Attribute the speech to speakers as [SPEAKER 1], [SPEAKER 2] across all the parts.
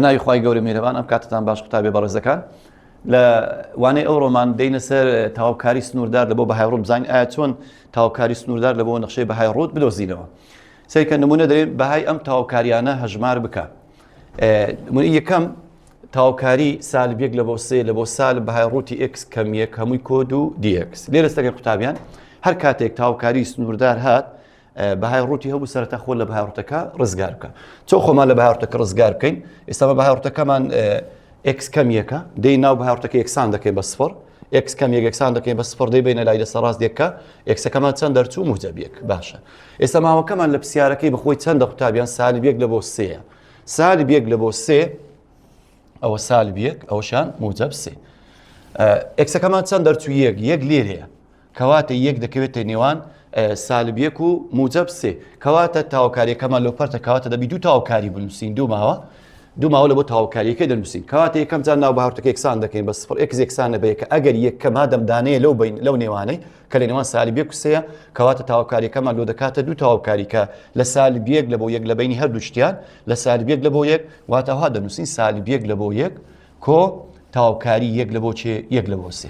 [SPEAKER 1] بەناوی خوای گەورە میهرەبان ئەم کاتتان باش قوتابی بەڕێزەکان لە وانەی ئەوڕۆمان دێینە سەر تاوکاری سنووردار لە بۆ بەهای ڕووت بزانین ئایا چۆن تاوکاری سنووردار لە بۆ نەخشەی بەهای ڕووت بدۆزینەوە سەیرکە نمونە دەرێن بەهای ئەم تاوکاریانە هەژمار بکە نمونەی یەکەم تاوکاری سالب یەک لە بۆ سێ لە بۆ سالب بەهای ڕووتی x کەم یەک هەمووی کۆ دوو dx لێرە سەرکە قوتابیان هەر کاتێک تاوکاری سنووردار هات بەهای ڕووتی هەبوو سەرەتا خۆ لە بەهای ڕووتەکە ڕزگار بکە چۆن خۆمان لە بەهای ڕووتەکە ڕزگار بکەین ئێستا بە بەهای ڕووتەکەمان x کەم یەکە دەی ناو بەهای ڕووتەکە یەکسان دەکەین بە سفر x کەم یەک یەکسان دەکەین بە سفر دەی بینە لای دەستە ڕاست یەکە x ەکەمان چەند دەرچوو موجەب یەک باشە ئێستا ماوەکەمان لە پرسیارەکەی بەخۆی چەندە قوتابیان سالب یەک لە بۆ سێیە سالب یەک لە بۆ سێ ئەوە سالب یەک ئەوشان موجەب سێ x ەکەمان چەند دەرچوو یەک یەک لێرەیە کەواتە یەک دەکەوێتە نێوان سالب یەک و موجەب سێ کەواتە تاوکاریەکەمان لەو پەرتە کەواتە دەبی دوو تاوکاری بنووسین دوو ماوە دوو ماوە لە بۆ تاوکاریەکەی دەنووسین کەواتە یەکەم جار ناو بەهارتەکە یەکسان دەکەین بە سفر x یەکسانە بە یەکە ئەگەر یەک کە مادەم دانەیە لەو بین لەو نێوانەی کە لە نێوان سالب یەک و سێیە کەواتە تاوکاریەکەمان لۆ دەکاتە دوو تاوکاری کە لە سالب یەک لە بۆ یەک لە بینی هەردوو شتیان لە سالب یەک لە بۆ یەک واتە ها دەنووسین سالب یەک لە بۆ یەک کۆ تاوکاری یەک لە بۆ چێ یەک لە بۆ سێ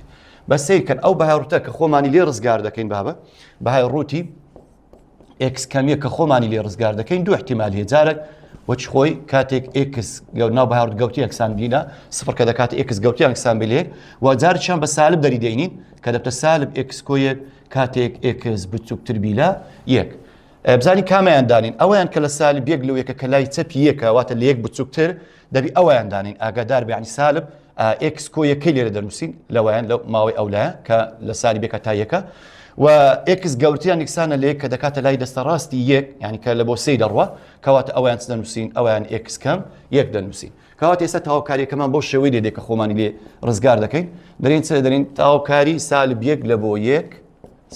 [SPEAKER 1] بە سەیرکەن ئەو بەهای ڕوتە کە خۆمانی لێ ڕزگار دەکەین بابە بەهای ڕووتی x کەمیە کە خۆمانی لێ ڕزگار دەکەین دوو احتیمال هەیە جارێک وەچ خۆی کاتێک x ناو بەهای ڕوت گەوتی یەکسان بینە سفر کە دەکات x گەوتی یەکسان بلێ و جارچیان بە سالب دەری دەینین کە دەبتە سالب x کۆ یەک کاتێک x بچووکتر بی لە یەک بزانین کامیان دانین ئەویان کە لە سالب یەک لەو یەکە کە لای چەپی یەکە واتە لە یەک بچووکتر دەبی ئەویان دانین ئاگادار بیانی سالب x کۆ یەکەی لێرە دەنووسین لەوایان لە ماوەی ئەولایە کە لە سالب یەکە تا یەکە و x گەورتریان یەکسانە لە یەک کە دەکاتە لای دەستە ڕاستی یەک یعنی کە لە بۆ سێی دەڕوا کەواتە ئەویان چ دەنووسین ئەویان x کەم یەک دەنووسین کەواتە ئێستا تاوکاریەکەمان بۆ شێوەی لێ دێ کە خۆمانی لێ ڕزگار دەکەین دەرین چ دەرین تاوکاری سالب یەک لە بۆ یەک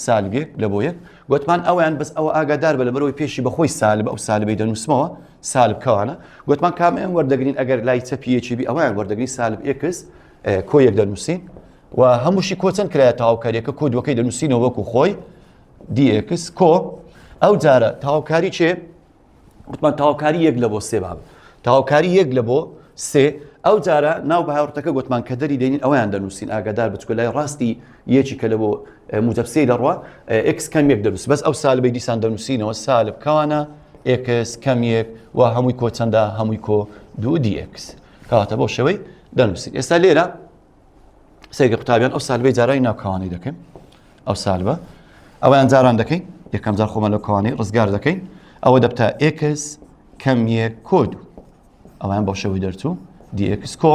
[SPEAKER 1] سالب یەک لە بۆ یەک گوتمان ئەویان بەس ئەوە ئاگادار بە لەبەرەوەی پێشی بەخۆی سالب ئەو سالبەی دەنووسمەوە سالب کەوانە گوتمان کامیان وەردەگرین ئەگەر لای چەپی یەکی بی ئەویان وەردەگرین سالب x کۆ یەک دەنووسین و هەمووشی کۆ چەند کرایە تاوکاریەکە کۆ دووەکەی دەنووسینەوە وەکو خۆی dx کۆ ئەو جارە تاوکاری چێ وتمان تاوکاری یەک لە بۆ سێ باب تاوکاری یەک لە بۆ سێ ئەو جارە ناو بەهاورتەکە گوتمان کە دەری دێنین ئەویان دەنووسین ئاگادار بچکە لای ڕاستی یەکی کە لە بۆ موجەب سێ دەڕوا x کەم یەک دەنووس بەس ئەو سالبەی دیسان دەنووسینەوە سالب کەوانە x کەم یەک و هەمووی کۆ چەندە هەمووی کۆ دوو dx کەواتە بۆ شێوەی دەنووسین ئێستا لێرە سەیرکە قوتابیان ئەو سالبەی جارانی ناو کەوانەی دەکەین ئەو سالبە ئەویان جاران دەکەین یەکەم جار خۆمان لەو کەوانەی ڕزگار دەکەین ئەوە دەبتە x کەم یەک کۆ دوو ئەویان بۆ شێوەی دەرچوو dx کۆ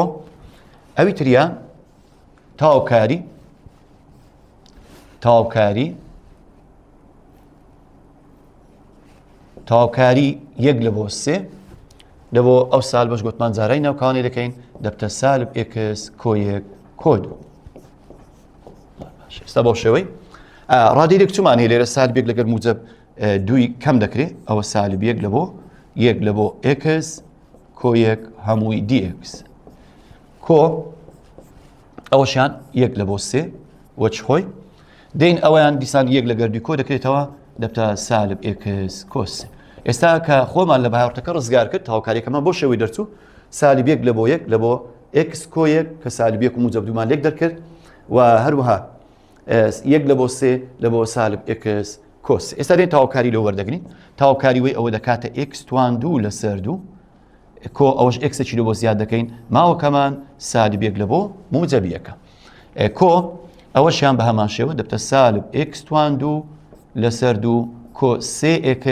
[SPEAKER 1] ئەوی تریان تاوکاری تاوکاری تەواوکاری یەک لە بۆ سێ لە بۆ ئەو سال بەش گوتمان جارای ناوکانی دەکەین دەبتە سالب x کۆ یەک کۆ دوو ئێستا بەو شێوەی ڕادەی لێک چمان هەیە لێرە سالب یەک لەگەر موجب دووی کەم دەکرێت ئەوە سالب یەک لە بۆ یەک لە بۆ x کۆ یەک هەمووی dx کۆ ئەوەشیان یەک لە بۆ سێ وەچ خۆی دێین ئەویان دیسان یەک لە گەردی کۆ دەکرێتەوە دەبتە سالب x کۆ سێ ئێستا کە خۆمان لە بەهاورتەکە ڕزگار کرد تاوکاریەکەمان بۆ شێوەی دەرچوو سالب یەک لە بۆ یەک لە بۆ x کۆ یەک کە سالب یەک و موجب دوومان لێک دەرکرد و هەروەها یەک لە بۆ سێ لە بۆ سالب x کۆ سێ ئێستا دێن تاوکاری لۆ وەردەگرین تاوکاری وی ئەوە دەکاتە x توان دوو لەسەر دوو کۆ ئەوەش x ێکی لۆ بۆ زیاد دەکەین ماوەکەمان سالب یەک لە بۆ موجب یەکە کۆ ئەوەشیان بە هەمان شێوە دەبتە سالب x توان دوو لەسەر دوو کۆ سێ x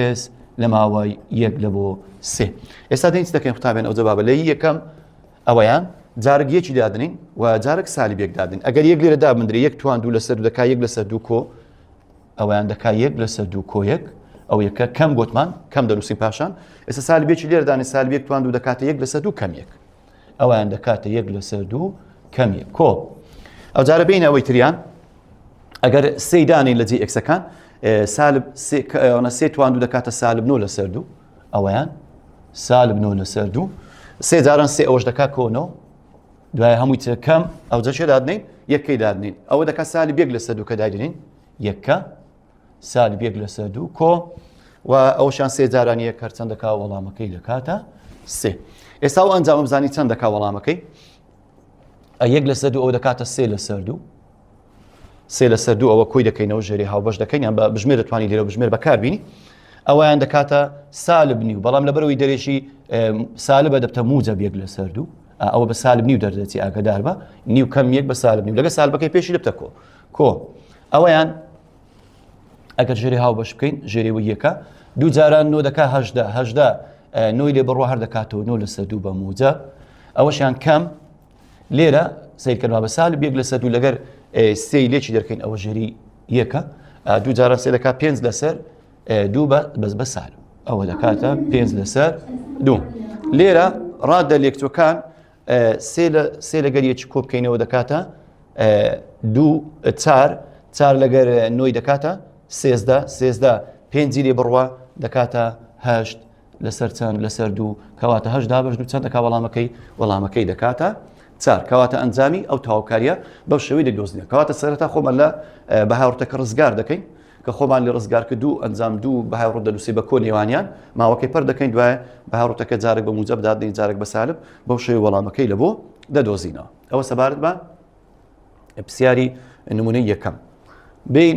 [SPEAKER 1] لە ماوەی یەک لە بۆ سێ ئێستا دێن چ دەکەین قوتابیان ئەو جوابە لە یەکەم ئەوەیان جارێک یەکی دادنین و جارێک سالب یەک دادن ئەگەر یەک لێرە دابندرێ یەک توان دوو لەسەر دوو دەکا یەک لەسەر دوو کۆ ئەویان دەکا یەک لەسەر دوو کۆ یەک ئەو یەکە کەم گوتمان کەم دەنووسین پاشان ئێستا سالبێکی لێردانی سالب یەک توان دوو دەکاتە یەک لەسەر دوو کەم یەک ئەویان دەکاتە یەک لەسەر دوو کەم یەک کۆ ئەو جارە بین ئەوەی تریان ئەگەر سێی دانین لە جێ x ەکان سالب سێ توان دوو دەکاتە سالب نۆ لەسەر دوو ئەویان سالب نۆ لەسەر دوو سێ جاران سێ ئەوش دەکات کۆنەوە دوای هەمووی تر کەم ئەو جەشێ دادنین یەکەی دادنین ئەوە دەکات سالب یەک لەسەر دوو کە دادنین یەکە سالب یەک لەسەر دوو کۆ و ئەوشان سێ جاران یەک هەرچەند دەکا وەڵامەکەی دەکاتە سێ. ئێستا و ئەنجامە بزانی چەند دەکا وەڵامەکەی یەک لەسەر دوو ئەو دەکاتە سێ لەسەر دوو سێ لەسەر دوو ئەوە کۆی دەکەینەوە ژێری هاوبەش دەکەین یان بە بژمێر دەتوانانی لێرە بژمێر بەکاربینی ئەویان دەکاتە سالب نیو بەڵام لەبەرەوەی دەرێکی سالبە دەبتە موجە یەک لەسەر دوو ئەوە بە سالب نیو دەردەچی ئاگدار بە نیو کەم یەک بە سالب نیو لەگە سالبەکەی پێشی دەبتە کۆ کۆ ئەوەیان ئەگەر ژێری هاوبەش بکەین ژێری و یەکە دوو جاران نۆ دەکا هەشدا هەشدا نۆی لێ بڕوا هەر دەکاتەوە نۆ لەسەر دوو بە موجە ئەوەشیان کەم لێرە سیرکەن بە سالب یەک لەسەر دوو لەگەر سێی لێکی دەرکەین ئەوە ژێری یەکە دوو جاران سێ دەکات پێنج لەسەر دوو بە بەس بە سال ئەوە دەکاتە پێنج لەسەر دوو لێرە ڕادە لێکچوەکان سێ لە سێ لەگەر یەکی کۆ بکەینەوە دەکاتە دوو چار چار لەگەر نۆی دەکاتە سێزدە سێزدە پێنجی لێ بڕوا دەکاتە هەشت لەسەر چەند لەسەر دوو کەواتە هەشت دابەش دوو چەند دەکا وەڵامەکەی وەڵامەکەی دەکاتە چار کەواتە ئەنجامی ئەو تاوکاریە بەو شێوەی دەدۆزنێ کەواتە سەرەتا خۆمان لە بەهاورتەکە ڕزگار دەکەین کە خۆمان لێ ڕزگار کرد و ئەنجام دوو بەهای ڕوت دەنووسی بە کۆ نێوانیان ماوەکەی پەر دەکەین دوایە بەهای ڕوتەکە جارێک بە موجب دادنین جارێک بە سالب بەو شێوەی وەڵامەکەی لە بۆ دەدۆزینەوە ئەوە سەبارەت بە پرسیاری نمونەی یەکەم بین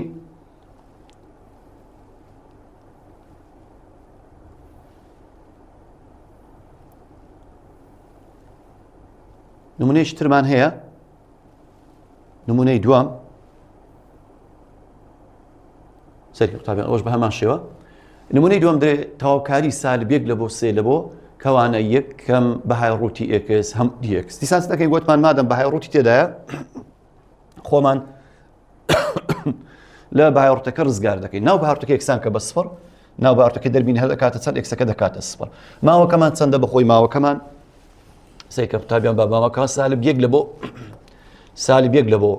[SPEAKER 1] نمونەیەکی ترمان هەیە نمونەی دووەم سەری قوتابیان ئەوش بە هەمان شێوە نمونەی دووەم درێ تەواوکاری سالب یەک لە بۆ سێ لە بۆ کەوانە یەک کەم بەهای ڕووتی x هەم dx دیسان دەکەین گوتمان مادەم بەهای ڕووتی تێدایە خۆمان لە بەهای ڕوتەکە ڕزگار دەکەین ناو بەهارتەکە یەکسان کە بە سفر ناو بارتەکە دەربین هەر دەکاتە چەند x ەکە دەکاتە سفر ماوەکەمان چەندە بەخۆی ماوەکەمان سەیرکە قوتابیان بە ماوەکە سالب یەک لە بۆ سالب یەک لە بۆ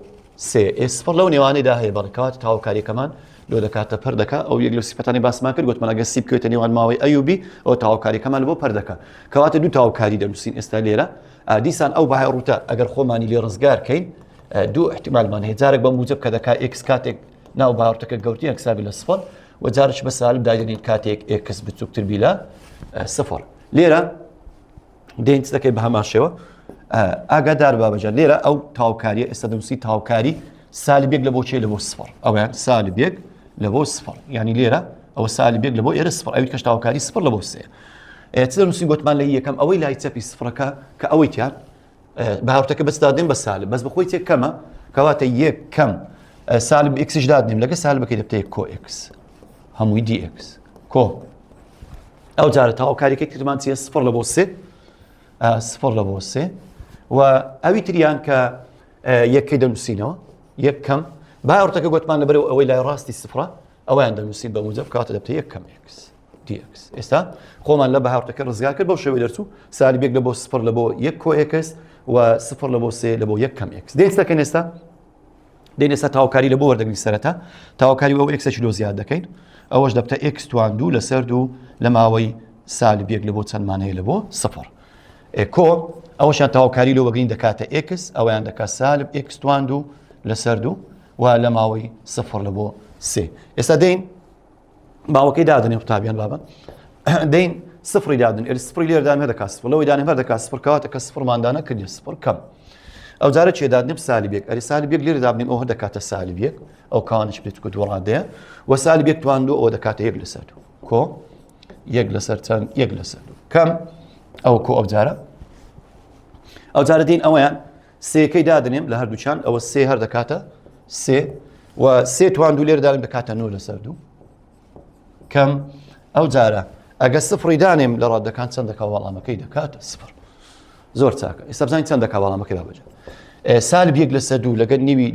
[SPEAKER 1] سێ ئێ سفر لەو نێوانەیدا هەیە بەڵێ کەواتە تاوکاریەکەمان لۆ دەکاتە پەر دەکا ئەو یەک لەو سیفەتانی باسمان کرد گوتمان ئەگەر سی بکەوێتە نێوان ماوەی a و b ئەو تاوکاریەکەمان بۆ پەر دەکا کەواتە دوو تاوکاری دەنووسین ئێستا لێرە دیسان ئەو بەهای ڕووتە ئەگەر خۆمانی لێ ڕزگار کەین دوو احتیمالمان هەیە جارێک بە موجب کە دەکا x کاتێک ناو باوەڕتەکە گەورترین یەکسان لە سفر و جارش بە سالب دادێنین کاتێک x بچووکتر بی لە سفر لێرە دێن چ دەکەی بە هەمان شێوە ئاگادار بابەجان لێرە ئەو تاوکاریە ئێستا دەنووسی تاوکاری سالب یەک لە بۆ چێ لە بۆ سفر ئەویان سالب یەک لە بۆ سفر ینی لێرە ئەوە سالب یەک لە بۆ ئێرە سفر ئەوی کەش تاوکاری سفر لە بۆ سێ چ دەنووسی گوتمان لە یەکەم ئەوەی لای چەپی سفرەکە کە ئەوەی تیان بەهاوتەکە بەس دادێن بە سالب بەس بەخۆی تێک کەمە کەواتە یەک کەم سالب x یش دادنیم لەگە سالبەکەی دەبتە یەک کۆ x هەمووی dx کۆ ئەو جارە تاوکاریەکەی ترمان چیە سفر لە بۆ سێ سفر لە بۆ سێ و ئەوی تریان کە یەکەی دەنووسینەوە یەک کەم باوەڕتەکە گوتمان لەبەرەوە ئەوەی لای ڕاستی سفرە ئەویان دەنووسین بە موجب کاتە دەبتە یەک کەم x dx ئێستا خۆمان لە بەهاوتەکە ڕزگار کرد بەو شێوەی دەرچوو سالب یەک لە بۆ سفر لە بۆ یەک کۆ x و سفر لە بۆ سێ لە بۆ یەک کەم x دێن دەکەین ئێستا دێن ئێستا تاوکاری لە بۆ وەردەگرین سەرەتا تاوکاری ئەو x ێکی لۆ زیاد دەکەین ئەوەش دەبتە x توان دوو لەسەر دوو لە ماوەی سالب یەک لە بۆ چەندمان هەیە لە بۆ سفر کۆ ئەوەشیان تاوکاری لۆ وەگرین دەکاتە x ئەویان دەکات سالب x توان دوو لەسەر دوو و لە ماوەی سفر لە بۆ سێ ئێستا دێن باوەکەی دادنێ قوتابیان بابە دەین سفری دادن ئێر سفری لێردان هەر دەکات سفر لەوەی دانێ هەر دەکات سفر کەواتە کە سفرماندانە کردی سفر کەم ئەو جارە چێ دادنێ سالب یەک ئەری سالب یەک لێرە دابنین ئەو هەر دەکاتە سالب یەک ئەو کاوانش بێت کو دوو ڕادەیە و سالب یەک توان دوو ئەوە دەکاتە یەک لەسەر دوو کۆ یەک لەسەر چەند یەک لەسەر دوو کەم ئەو کۆ ئەو جارە ئەو جارە دین ئەویان سێکەی دادنێم لە هەردووچان ئەوە سێ هەر دەکاتە سێ و سێ توان دوو لێر دانێم دەکاتە نۆ لەسەر دوو کەم ئەو جارە ئەگە سفری دانێم لە ڕادەکان چەند دەکا وەڵامەکەی دەکات سفر زۆر چاکە ئێستا بزانین چەند دەکا وەڵامەکەی بابەجە سالب یەک لەسەر دوو لەگەر نیوی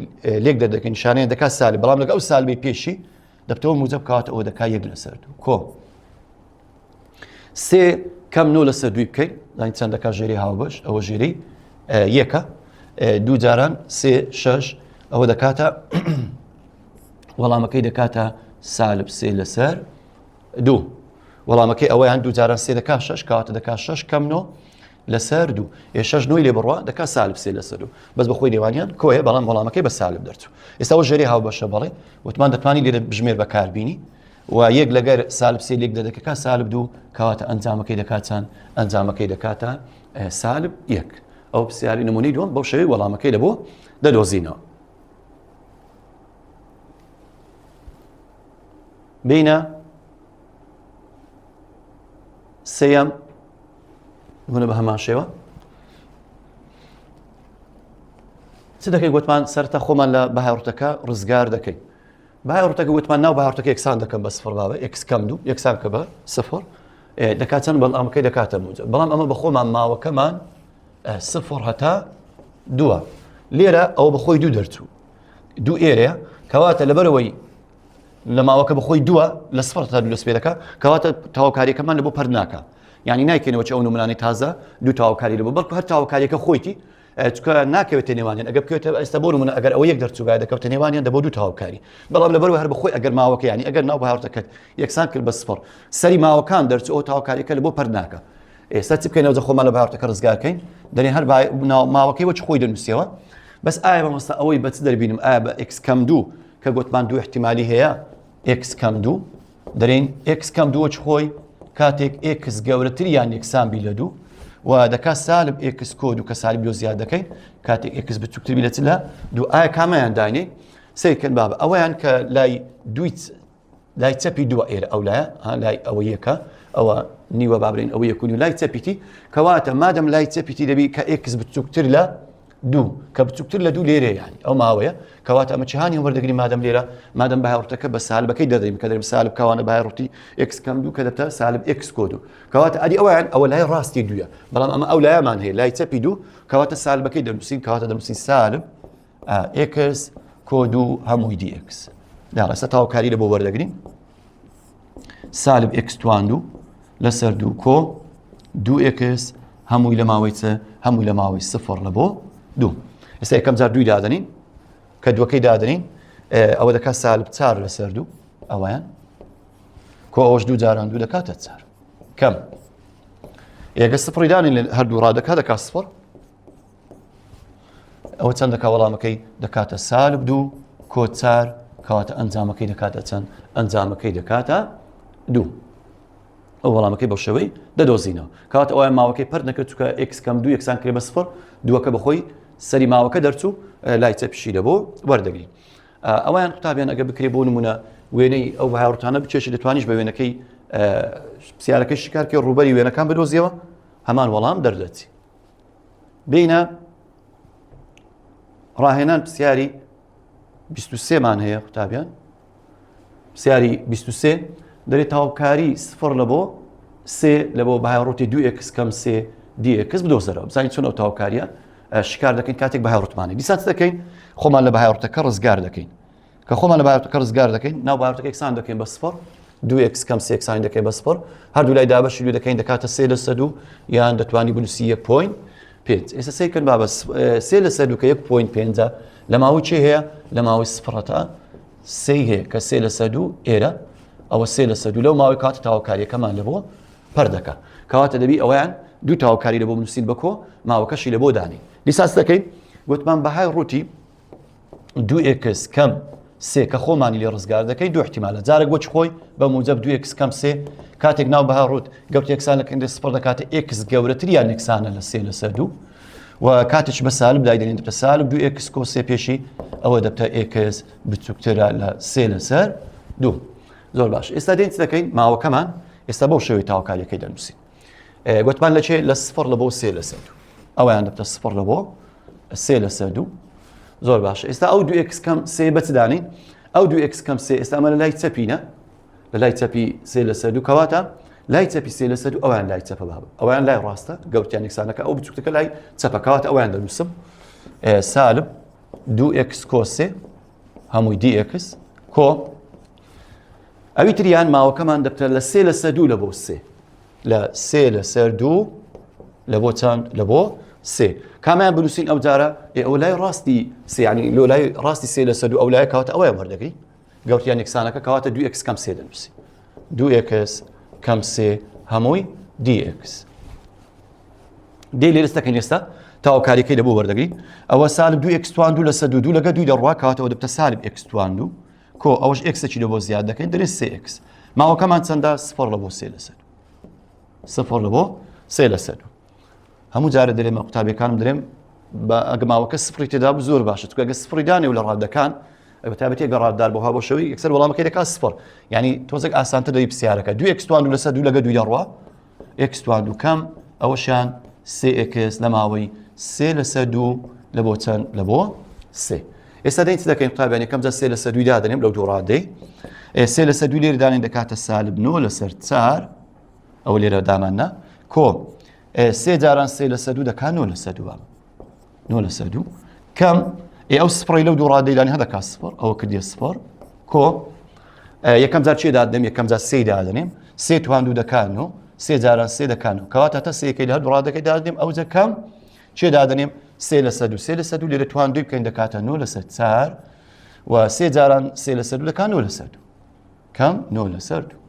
[SPEAKER 1] لێک دەردەکەین نیشانەیە دەکات سالب بەڵام لەگە ئەو سالبەی پێشی دەبتەوە موجب کاتە ئەوە دەکا یەک لەسەر دوو کۆ سێ کەم نۆ لەسەر دووی بکەین زانین چەند دەکات ژێری هاوبەش ئەوە ژێری یەکە دوو جاران سێ شەش ئەوە دەکاتە وەڵامەکەی دەکاتە سالب سێ لەسەر دوو وەڵامەکەی ئەوەیان دوو جاران سێ دەکات شەش کاتە دەکات شەش کەم نۆ لەسەر دوو ئێ شەش نۆی لێ بڕوا دەکات سالب سێ لەسەر دوو بەس بەخۆی نێوانیان کۆیە بەڵام وەڵامەکەی بە سالب دەرچوو ئێستا ژێری هاوبەشە بەڵێ وتمان دەتوانی لێرە بژمێر بەکاربینی. و یەک لەگەر سالب سێ لێک دەدەکەکە سالب دوو کەواتە ئەنجامەکەی دەکات چەند ئەنجامەکەی دەکاتە سالب یەک ئەو پرسیاری نمونەی دووەم بەو شێوەی وەڵامەکەی لە بۆ دەدۆزینەوە بینە سێیەم نمونە بە هەمان شێوە چ دەکەی گوتمان سەرتا خۆمان لە بەهای ڕوتەکە ڕزگار دەکەین بەهای ڕوتەکە گوتمان ناو بەهای ڕوتەکە یەکسان دەکەم بە سفر بابە x کەم دوو یەکسان کە بە سفر دەکات چەند بەڵامەکەی دەکاتە موجە بەڵام ئەمە بە خۆمان ماوەکەمان سفر هەتا دووە لێرە ئەوە بەخۆی دوو دەرچوو دوو ئێرەیە کەواتە لەبەرەوەی لە ماوەکە بەخۆی دووە لە سفر تا دوو لە سپێرەکە کەواتە تاوکاریەکەمان لە بۆ پەر ناکە یعنی نایکەینەوە چ ئەو نمونانەی تازە دوو تاوکاری لە بۆ بەڵکو هەر تاوکاریەکە خۆیتی چکە ناکەوێتە نێوانیان ئەگەر بکەوێتە ئێستا بۆ نمونە ئەگەر ئەوە یەک دەرچووبایە دەکەوتە نێوانیان دەبۆ دوو تاوکاری بەڵام لەبەرەوە هەر بەخۆی ئەگەر ماوەکە ینی ئەگەر ناو بەهاورتەکەت یەکسان کرد بە سفر سەری ماوەکان دەرچوو ئەو تاوکاریەکە لە بۆ پەر ناکە ئێستا چ بکەین ئەوجا خۆمان لە بەهاورتەکە ڕزگارکەین دەرێن هەر ماوەکەی وەچ خۆی دەنووسیەوە بەس ئایا مامۆستا ئەوەی بە چ دەربینم ئایا بە x کەم دوو کە گوتمان دوو احتیمالی هەیە x کەم دوو دەرێن x کەم دووەچ خۆی کاتێک x گەورەتر یان یەکسان بی لە دوو و دەکات سالب x کۆ دوو کە سالب لۆ زیاد دەکەین کاتێک x بچووکتر بی لە چ لە دوو ئایا کامەیان دانێ سەیرکەن بابە ئەوەیان کە لای دووی لای چەپی دووە ئێرە ئەو لایە ها لای ئەوە یەکە ئەوە نیوە بابرین ئەوە یەکونی لای چەپیتی کەواتە مادەم لای چەپیتی دەبی کە x بچووکتر لە دوو کە بچووکتر لە دوو لێرە یانی ئەو ماوەیە کەواتە ئەمە چهانی وەردەگری مادەم لێرە مادەم بەهای ڕوتەکە بە سالبەکەی دەدەین کە دەرم سالب کەوانە بەهای ڕوتی x کەم دوو کە دەبتە سالب x کۆ دوو کەواتە ئەدی ئەویان ئەوە لای ڕاستی دووە بەڵام ئەمە ئەو لایەمان هەیە لای چەپی دوو کەواتە سالبەکەی دەنووسین کەواتە دەنووسین سالب x کۆ دوو هەمووی dx داڕێستا تاوکاری لە بۆ وەردەگرین سالب x توان دوو لەسەر دوو کۆ دوو x هەمووی لە ماوەی چ هەمووی لە ماوەی سفر لە بۆ دوو ئێستا یەکەم جار دووی دادەنین کە دووەکەی دادەنین ئەوە دەکات سالب چار لەسەر دوو ئەویان کۆ ئەوەش دوو جاران دوو دەکاتە چار کەم ئێگە سفری دانین هەردوو ڕادەکات دەکات سفر ئەوە چەند دەکا وەڵامەکەی دەکاتە سالب دوو کۆ چار کەواتە ئەنجامەکەی دەکاتە چەند ئەنجامەکەی دەکاتە دوو ئەو وەڵامەکەی بەو شێوەی دەدۆزینەوە کەواتە ئەوە ماوەکەی پەر نەکرد چکە x کەم دوو یەکسان کرێ بە سفر دووەکە بەخۆی سەری ماوەکە دەرچوو لای چەپیشی لە بۆ وەردەگرین ئەویان قوتابیان ئەگە بکرێ بۆ نمونە وێنەی ئەو بەهاورتانە بچێشی دەتوانیش بە وێنەکەی پرسیارەکەی شکارکە ڕووبەری وێنەکان بدۆزیەوە هەمان وەڵام دەردەچی بینە ڕاهێنان پرسیاری 23 مان هەیە قوتابیان پرسیاری 23 دەرێ تاوکاری سفر لە بۆ سێ لە بۆ بەهای ڕوتی دوو x کەم سێ dx بدۆزەرەوە بزانین چۆن ئەو تاوکاریە شکار دەکەین کاتێک بەهای ڕوتمانە دیسان دەکەین خۆمان لە بەهای ڕوتەکە ڕزگار دەکەین کە خۆمان لە بەهای ڕوتەکە ڕزگار دەکەین ناو بەهای ڕوتەکە یەکسان دەکەین بە سفر دوو x کەم سێ یەکسانی دەکەین بە سفر هەردوو لای دابەشی دوو دەکەین دەکاتە سێ لەسەر دوو یان دەتوانی بنووسی یەک point پێنج ئێستا سەیرکەن بابە سێ لەسەر دوو کە یەک point پێنجە لە ماوەی چێ هەیە لە ماوەی سفرەتە سێ هەیە کە سێ لەسەر دوو ئێرە ئەوە سێ لەسەر دوو لەو ماوەی کاتە تاوکاریەکەمان لە بۆ پەردەکە کەواتە دەبی ئەویان دوو تاوکاری لە بۆ بنووسین بەکۆ ماوەکەشی لە بۆ دانی دیساس دەکەین گوتمان بەهای ڕووتی دوو x کەم سێ کە خۆمانی لێ ڕزگار دەکەی دوو احتیمالە جارێک وەچ خۆی بە موجب دوو x کەم سێ کاتێک ناو بەها ڕوت گەوت یەکسان لە کەندێ سفر دەکاتە x گەورەتر یان یەکسانە لە سێ لەسەر دوو و کاتێک بە سالب دایدەنێن دەبتە سالب دوو x کۆ سێ پێشی ئەوە دەبتە x بچووکترە لە سێ لەسەر دوو زۆر باش ئێستا دێن چ دەکەین ماوەکەمان ئێستا بەو شێوەی تاوکاریەکەی دەنووسین گوتمان لە چێ لە سفر لە بۆ سێ لەسەر دوو ئەویان دەبتە سفر لە بۆ سێ لەسەر دوو زۆر باش ئێستا ئەو دوو x کەم سێ بەچ دانین ئەو دوو x کەم سێ ئێستا ئەمە لە لای چەپینە لە لای چەپی سێ لەسەر دوو کەواتە لای چەپی سێ لەسەر دوو ئەویان لای چەپە باب ئەویان لای ڕاستە گەورتیان یەکسانەکە ئەو بچووکەکە لای چەپە کەواتە ئەویان دەنووسم سالب دوو x کۆ سێ هەمووی dx کۆ ئەوی تریان ماوەکەمان دەبتە لە سێ لەسەر دوو لە بۆ سێ لە سێ لەسەر دوو لە بۆ چەند لە بۆ سێ کامیان بنووسین ئەو جارە ئێ ئەو لای ڕاستی سیانی لۆ لای ڕاستی سێ لەسەر دوو ئەو لای کەواتە ئەوەیە وەردەگری گەورتیان یەکسانەکە کەواتە دوو x کەم سێ دەنووسی دوو x کەم سێ هەمووی dx دێ لێرە دەکەین ئێستا تاوکاریەکەی لە بۆ وەردەگرین ئەوە سالب دوو x توان دوو لەسەر دوو دوو لەگە دووی دەڕوا کەواتەوە دەبتە سالب x توان دوو کۆ ئەوەش x ێکی لە بۆ زیاد دەکەین دەرێ سێ x. ماوەکەمان چەندە؟ سفر لە بۆ سێ لەسەر سفر لە بۆ سێ لەسەر هەموو جارە دەرێمە قوتابیەکانم درێم بە ئەگە ماوەکە سفری تێدا بوو زۆر باشە چونکە ئەگە سفری دانێ و لە ڕادەکان بە تایبەتی ئەگە ڕاددار بۆ ها بۆ شەوی یەکسەر وەڵامەکەی دەکات سفر یعنی تۆزێک ئاسانتر دەی پرسیارەکە دوو ئێکس توان دوو لەسەر دوو لەگە دووی دەڕوا ئێکس توان دوو کەم ئەوەشیان سێ ئێکس لە ماوەی سێ لەسەر دوو لە بۆ چەند لە بۆ سێ ئێستا دەین چ دەکەین قوتابیان یەکەم جار سێ لەسەر دووی دادەنێم لەو دوو ڕادەی سێ لەسەر دوو لێرە دانێن دەکاتە سالب نۆ لەسەر چار ئەوە لێرە دامان نا کۆ سێ جاران سێ لەسەر دوو دەکات نۆ لەسەر دوو نۆ لەسەر دوو کەم ئێ ئەو سپڕی لەو دوو ڕادەیدانی هەدەکات سپڕ ئەوە کردیە سپڕ کۆ یەکەم جار چێ دادنێم یەکەم جار سێ دادنێم سێ توان دوو دەکان و سێ جاران سێ دەکان و کەواتە تا سێەکەی لە هەردوو ڕادەکەی دادنێم ئەو جە کەم چێ دادنێم سێ لەسەر دوو سێ لەسەر دوو لێرە توان دووی بکەین دەکاتە نۆ لەسەر چار و سێ جاران سێ لەسەر دوو دەکان نۆ لەسەر دوو کەم نۆ لەسەر دوو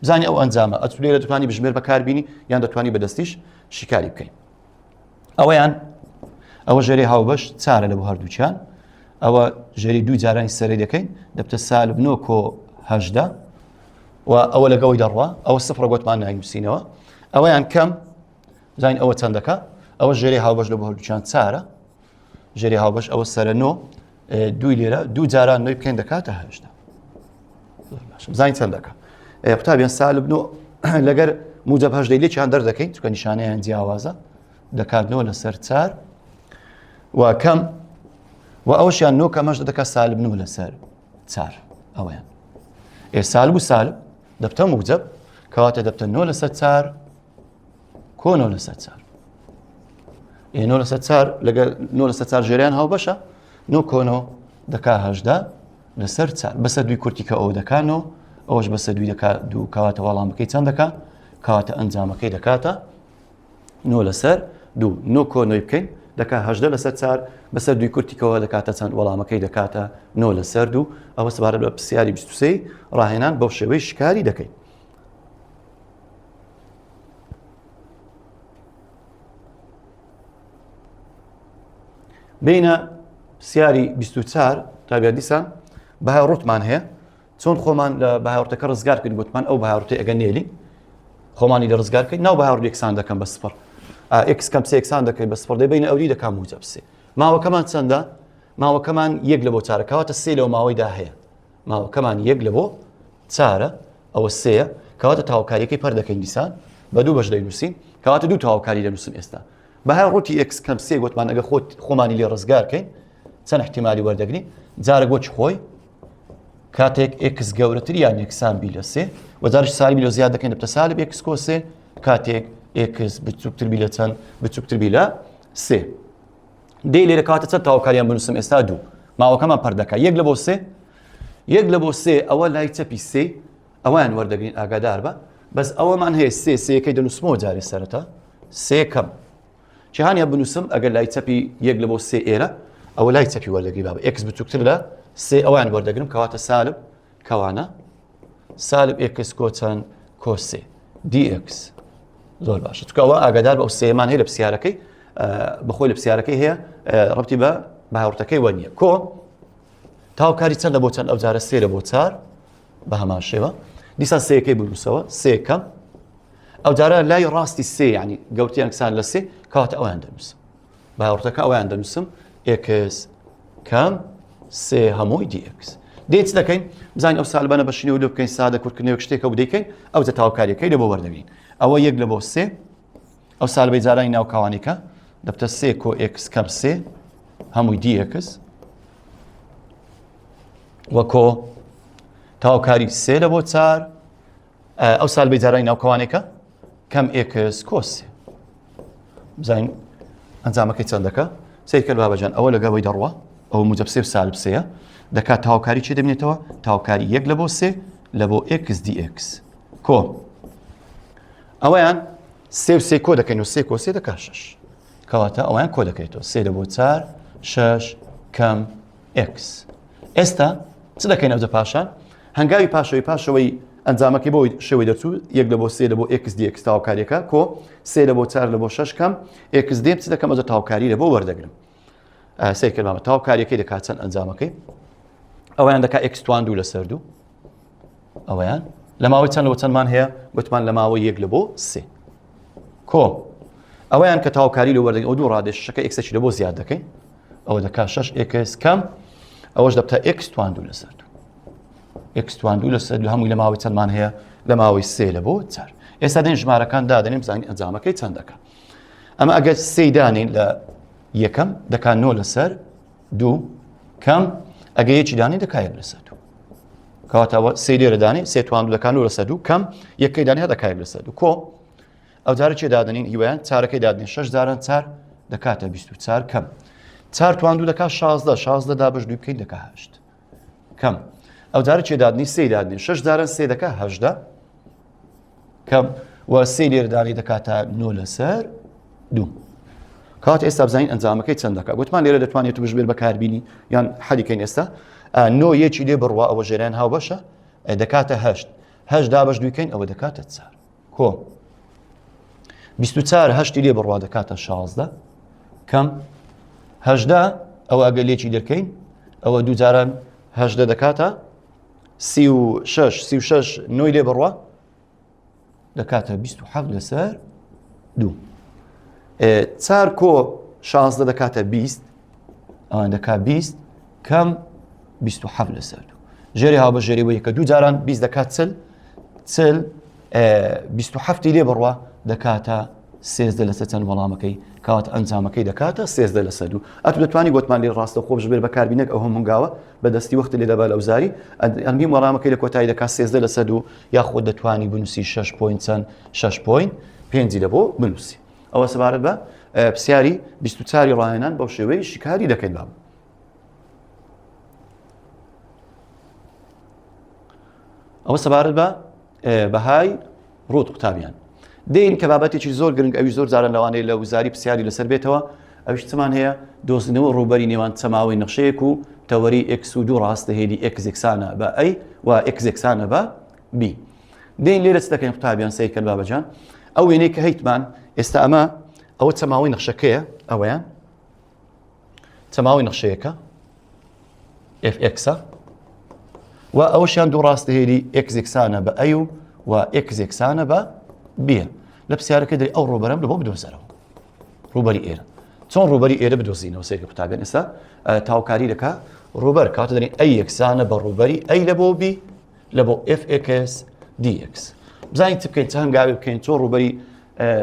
[SPEAKER 1] بزانی ئەو ئەنجامە ئەتو لێرە دەتوانی بژمێر بەکاربینی یان دەتوانی بەدەستیش شیکاری بکەین ئەوەیان ئەوە ژێری هاوبەش چارە لە بۆ هەردووچیان ئەوە ژێری دوو جارانی سەری دەکەین دەبتە سالب نۆ کۆ هەژدە و ئەوە لەگەڵی دەڕوا ئەوە سفرە گوتمان ناینووسینەوە ئەوەیان کەم زانین ئەوە چەندەکە ئەوە ژێری هاوبەش لە بۆ هەردووچیان چارە ژێری هاوبەش ئەوە سەرە نۆ دووی لێرە دوو جاران نوێی بکەین دەکاتە هەشتا بزانین چەند دەکە قوتابیان سالب نۆ لەگەر موجب هەژدەی لێکیان دەردەکەین چکە نیشانەیان جیاوازە دەکاتنەوە لەسەر چار و کەم و ئەوشیان نۆ کەمەش دەکات سالب نۆ لەسەر چار ئەوەیان ئێ سالب و سالب دەبتە موجب کەواتە دەبتە نۆ لەسەر چار کۆ نۆ لەسەر چار ئێ نۆ لەسەر چار لەگەر نۆ لەسەر چار ژێریان هاوبەشە نۆ کۆنۆ دەکا هەژدا لەسەر چار بەسەر دوی کورتی کە ئەو دەکانەوە ئەوەش بەسەر دوی دەکا دوو کەواتە وەڵامەکەی چەند دەکا کەواتە ئەنجامەکەی دەکاتە نۆ لەسەر دوو نۆ کۆ نۆی بکەین دەکا هەژدە لەسەر چار بەسەر دوی کورتیکەوە دەکاتە چەند وەڵامەکەی دەکاتە نۆ لەسەر دوو ئەوە سەبارەت بە پرسیاری 23 ڕاهێنان بەو شێوەی شکاری دەکەین بینە پرسیاری 24 تابیا دیسان بەهای ڕوتمان هەیە چۆن خۆمان لە بەهاورتەکە ڕزگار کرد گوتمان ئەو بەهاورتەی ئەگە نێلی خۆمانی لە ڕزگار کرد ناو بەهاور یەکسان دەکەم بە سفر ئێکس کەم سێ یەکسان دەکەین بە سفر دەبینە ئەوری دەکام موجب سێ ماوەکەمان چەندە ماوەکەمان یەک لە بۆ چارە کەواتە سێ لەو ماوەیدا هەیە ماوەکەمان یەک لە بۆ چارە ئەوە سێیە کەواتە تاوکاریەکەی پەر دەکەین دیسان بە دوو بەش دەینووسین کەواتە دوو تاوکاری دەنووسم ئێستا بەهای ڕووتی ئێکس کەم سێ گوتمان ئەگە خۆت خۆمانی لێ ڕزگار کەین چەند احتیمالی وەردەگرین جارێک وەچ خۆی کاتێک ئێکس گەورەتر یان یەکسان بی لە سێ و جارش سالبی لۆ زیاد دەکەین دەبتە سالب ئێکس کۆ سێ کاتێک ئێکس بچووکتر بی لە چەند بچووکتر بی لە سێ دێ لێرە کاتە چەند تاوکاریان بنووسم ئێستا دوو ماوەکەمان پەردەکە یەک لە بۆ سێ یەک لە بۆ سێ ئەوە لای چەپی سێ ئەویان وەردەگرین ئاگادار بە بەس ئەوەمان هەیە سێ سێەکەی دەنووسمەوە جارێ سەرەتا سێ کەم جیهانیا بنووسم ئەگەر لای چەپی یەک لە بۆ سێ ئێرە ئەوە لای چەپی وەردەگری بابە ئێکس بچووکتر لە سێ ئەوان وەردەگرم کەواتە سالب کەوانە سالب ئێکس کۆ چەند کۆ سێ دی ئێکس زۆر باشە چونکە ئەوە ئاگادار بە ئەو سێمان هەیە لە پرسیارەکەی بەخۆی لە پرسیارەکەی هەیە ڕەبتی بە باوەڕتەکەی وە نییە کۆ تاوکاری چەند لە بۆ چەند ئەو جارە سێ لە بۆ چار بە هەمان شێوە دیسان سێەکەی بنووسەوە سێ کەم ئەو جارە لای ڕاستی سێ ینی گەورتیان کسان لە سێ کەواتە ئەویان دەنووسم باوەڕتەکە ئەویان دەنووسم ئێکس کەم سێ هەمووی دیئکس دێت دەکەین بزانین ئەو سالبانە بەشینەوە لۆ بکەین سادە کورتکردنەوە شتێکە و دەیکەین ئەو جە تاوکاریەکەی لە بۆ وەردەگرین ئەوە یەک لە بۆ سێ ئەو سالبەی جارانی ناو کاوانیکە دەبتە سێ کۆ ئێکس کەم سێ هەمووی دیئکس وەکۆ تاوکاری سێ لە بۆ چار ئەو سالبەی جارانی ناو کەوانێکە کەم ئێکس کۆ سێ بزانین ئەنجامەکەی چەندەکە سیرکەن بابەجان ئەوە لەگەڵی دەڕوا ئەوە موجب سێ و سالب سێە دەکات تاوکاری چی دەبێتەوە تاوکاری یەک لە بۆ سێ لە بۆ ئێکس دی ئێکس کۆ ئەوەیان سێ و سێ کۆ دەکەین و سێ کۆ سێ دەکات شەش کەواتە ئەویان کۆ دەکرێتەوە سێ لە بۆ چار شەش کەم ئێکس. ئێستا چ دەکەین ئەوجە پاشان؟ هەنگاوی پاشەوەی پاشەوەی ئەنجامەکەی بۆ شێوەی دەرچوو یەک لە بۆ سێ لە بۆ ئێکس دی ئێکس تاوکاریەکە کۆ سێ لە بۆ چار لە بۆ شەش کەم ئێکس دێم چ دەکەم ئەوجە تاوکاری لە بۆ وەردەگرم سێ کردمامە تاوکاریەکەی دەکات چەند ئەنجامەکەی ئەویان دەکات ئێکس توان دوو لەسەر دوو ئەوەیان. لە ماوەی چەند لەوە چەندمان هەیە؟ گوتمان لە ماوەی یەک لە بۆ سێ. کۆ ئەوەیان کە تاوکاری لە وەردەگرین ئەو دوو ڕادەی شەشەکە x ێکی لە بۆ زیاد دەکەین ئەوە دەکات شەش x کەم ئەوەش دەبتە x توان دوو لەسەر دوو x توان دوو لەسەر دوو هەمووی لە ماوەی چەندمان هەیە لە ماوەی سێ لە بۆ چار ئێستا دێن ژمارەکان دادەنێن بزانین ئەنجامەکەی چەند دەکات ئەمە ئەگەر سێی دانین لە یەکەم دەکات نۆ لەسەر دوو کەم ئەگە یەکی دانێ دەکا یەک لەسەر دوو کەواتەوە سێ لێرە دانێ سێ توان دوو دەکا نۆ لەسەر دوو کەم یەکەی دانێ دەکا یەک لەسەر دوو کۆ ئەو جارە چێ دادەنین هیوایان چارەکەی دادنێ شەش جاران چار دەکاتە 24 کەم چار توان دوو دەکات 16 16 دابش دوو بکەین دەکا هەشت کەم ئەو جارە چێ دادنی سێ دادنێ شەش جاران سێ دەکا هەژدە کەم و سێ لێرەدانی دەکاتە نۆ لەسەر دوو کات ئێستا بزانین ئەنجامەکەی چەند دەکات گوتمان لێرە دەتوانێت بژمێر بەکاربینی یان حەلیکەین ئێستا نۆ یەکی لێ بڕوا ئەوە ژێران هاوبەشە دەکاتە هەشت هەشت دابش دووکەین ئەوە دەکاتە چار کۆ 24 هەشتی لێ بڕوا دەکاتە 16 کەم هەشدا ئەوە ئەگەر لێکی دەکەین ئەوە دوو جاران هەشدە دەکاتە 36 36 نۆی لێ بڕوا دەکاتە 27 لەسەر دوو چار کۆ 16 دەکاتە 20 ئەوان دەکات 20 کەم 27 لەسەر دوو ژێری هاو بە ژێری بۆ یەکە دوو جاران 20 دەکات چل چل 27 لێ بڕوا دەکاتە سێزدە لەسەر چەند وەڵامەکەی کات ئەنجامەکەی دەکاتە سێزدە لەسەر دوو ئەتو دەتوانی گوتمان لێ ڕاستە خۆ بژمێر بەکاربینەک ئەو هەمونگاوە بە دەستی وەخت لێ دەبا لە وزاری ئەنگیم وەڵامەکەی لە کۆتایی دەکات سێزدە لەسەر دوو یاخود دەتوانی بنووسی شەش point چەند شەش point پێنجی لە بۆ بنووسی ئەوە سەبارەت بە پرسیاری 24 ڕاهێنان بەو شێوەیە شیکاری دەکەین باب ئەوە سەبارەت بە بەهای ڕووت قوتابیان دێین کە بابەتێکی زۆر گرنگ ئەوی زۆر جاران لەوانەیە لە وزاری پرسیاری لەسەر بێتەوە ئەویش چمان هەیە دۆزینەوە ڕووبەری نێوان چەماوەی نەخشەیەک و تەوەری x و دوو ڕاستە هێلی x یەکسانە بە a و x یەکسانە بە b دێین لێرە چ دەکەین قوتابیان سەیرکەن بابەجان ئەو وێنەی کە هەیتمان ئێستا ئەمە ئەوە چەماوەی نەخشەکەیە ئەوەیان چەماوەی نەخشەیەکە fx و ئەوەشیان دوو ڕاستە هێلی x یەکسانە بە a و و x یەکسانە بە b لە پرسیارەکە دەری ئەو ڕووبەرەم لە بۆ بدۆزەرەوە ڕووبەری ئێرە چۆن ڕووبەری ئێرە بدۆزینەوە سێکە قوتابیان ئێستا تاوکاری دەکا ڕووبەر کاتە دەنی A یەکسانە بە ڕووبەری A لە بۆ b لە بۆ fx dx بزانین چ بکەین چ هەنگاوێ بکەین چۆن ڕووبەری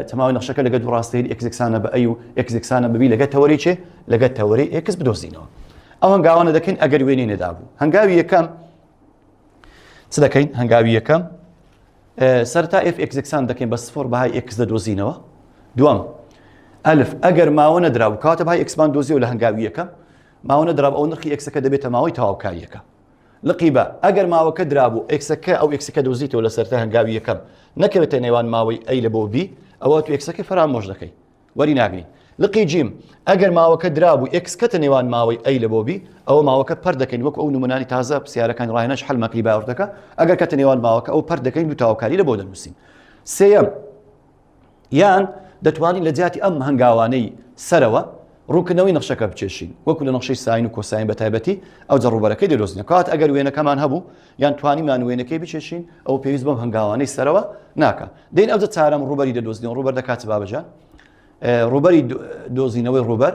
[SPEAKER 1] تەماوی نەخشەکە لەگە دوو ڕاستەیل x یەکسانە بە a و x یەکسانە بە b لەگە تەوەری چێ لەگە تەوەری x بدۆزینەوە ئەو هەنگاوانە دەکەین ئەگەر وێنەی نەدابوو هەنگاوی یەکەم چ دەکەین هەنگاوی یەکەم سەرتا f x یەکسان دەکەین بە سفر بەهای x دەدۆزینەوە دووەم ئەلف ئەگەر ماوە نەدرا و کاتە بەهای x مان دۆزیەوە لە هەنگاوی یەکەم ماوە نەدرا ئەو نرخی x ەکە دەبێتە ماوەی تەواوکاریەکە لقی بە، ئەگەر ماوەکە درابوو x ەکە ئەو x ەکە دۆزیتەوە لە سەرەتای هەنگاوی یەکەم نەکەوێتە نێوان ماوەی a لە بۆ b ئەوە تو x ەکەی فەرامۆش دەکەی وەری ناگری. لقی جیم، ئەگەر ماوەکە درابوو x کەتە نێوان ماوەی a لە بۆ b ئەوە ماوەکە پەرت دەکەین وەکو ئەو نمونانی تازە پرسیارەکانی ڕاهێنانش حەلمان کردی باوەڕدەکە ئەگەر کەتە نێوان ماوەکە ئەو پەرت دەکەین دوو تاوکاری لە بۆ دەنووسین. سێیەم، یان دەتوانین لە جیاتی ئەم هەنگاوانەی سەرەوە ڕوونکردنەوەی نەخشەکە بکێشین وەکو لە نەخشەی ساین و کۆساین بە تایبەتی ئەو جە ڕووبەرەکەی دەدۆزینەوە کات ئەگەر وێنەکەمان هەبوو یان توانیمان وێنەکەی بکێشین ئەو پێویست بەم هەنگاوانەی سەرەوە ناکە دێن ئەو جە چارەم ڕووبەری دەدۆزینەوە ڕووبەر دەکات بابەجان ڕووبەری دۆزینەوەی ڕووبەر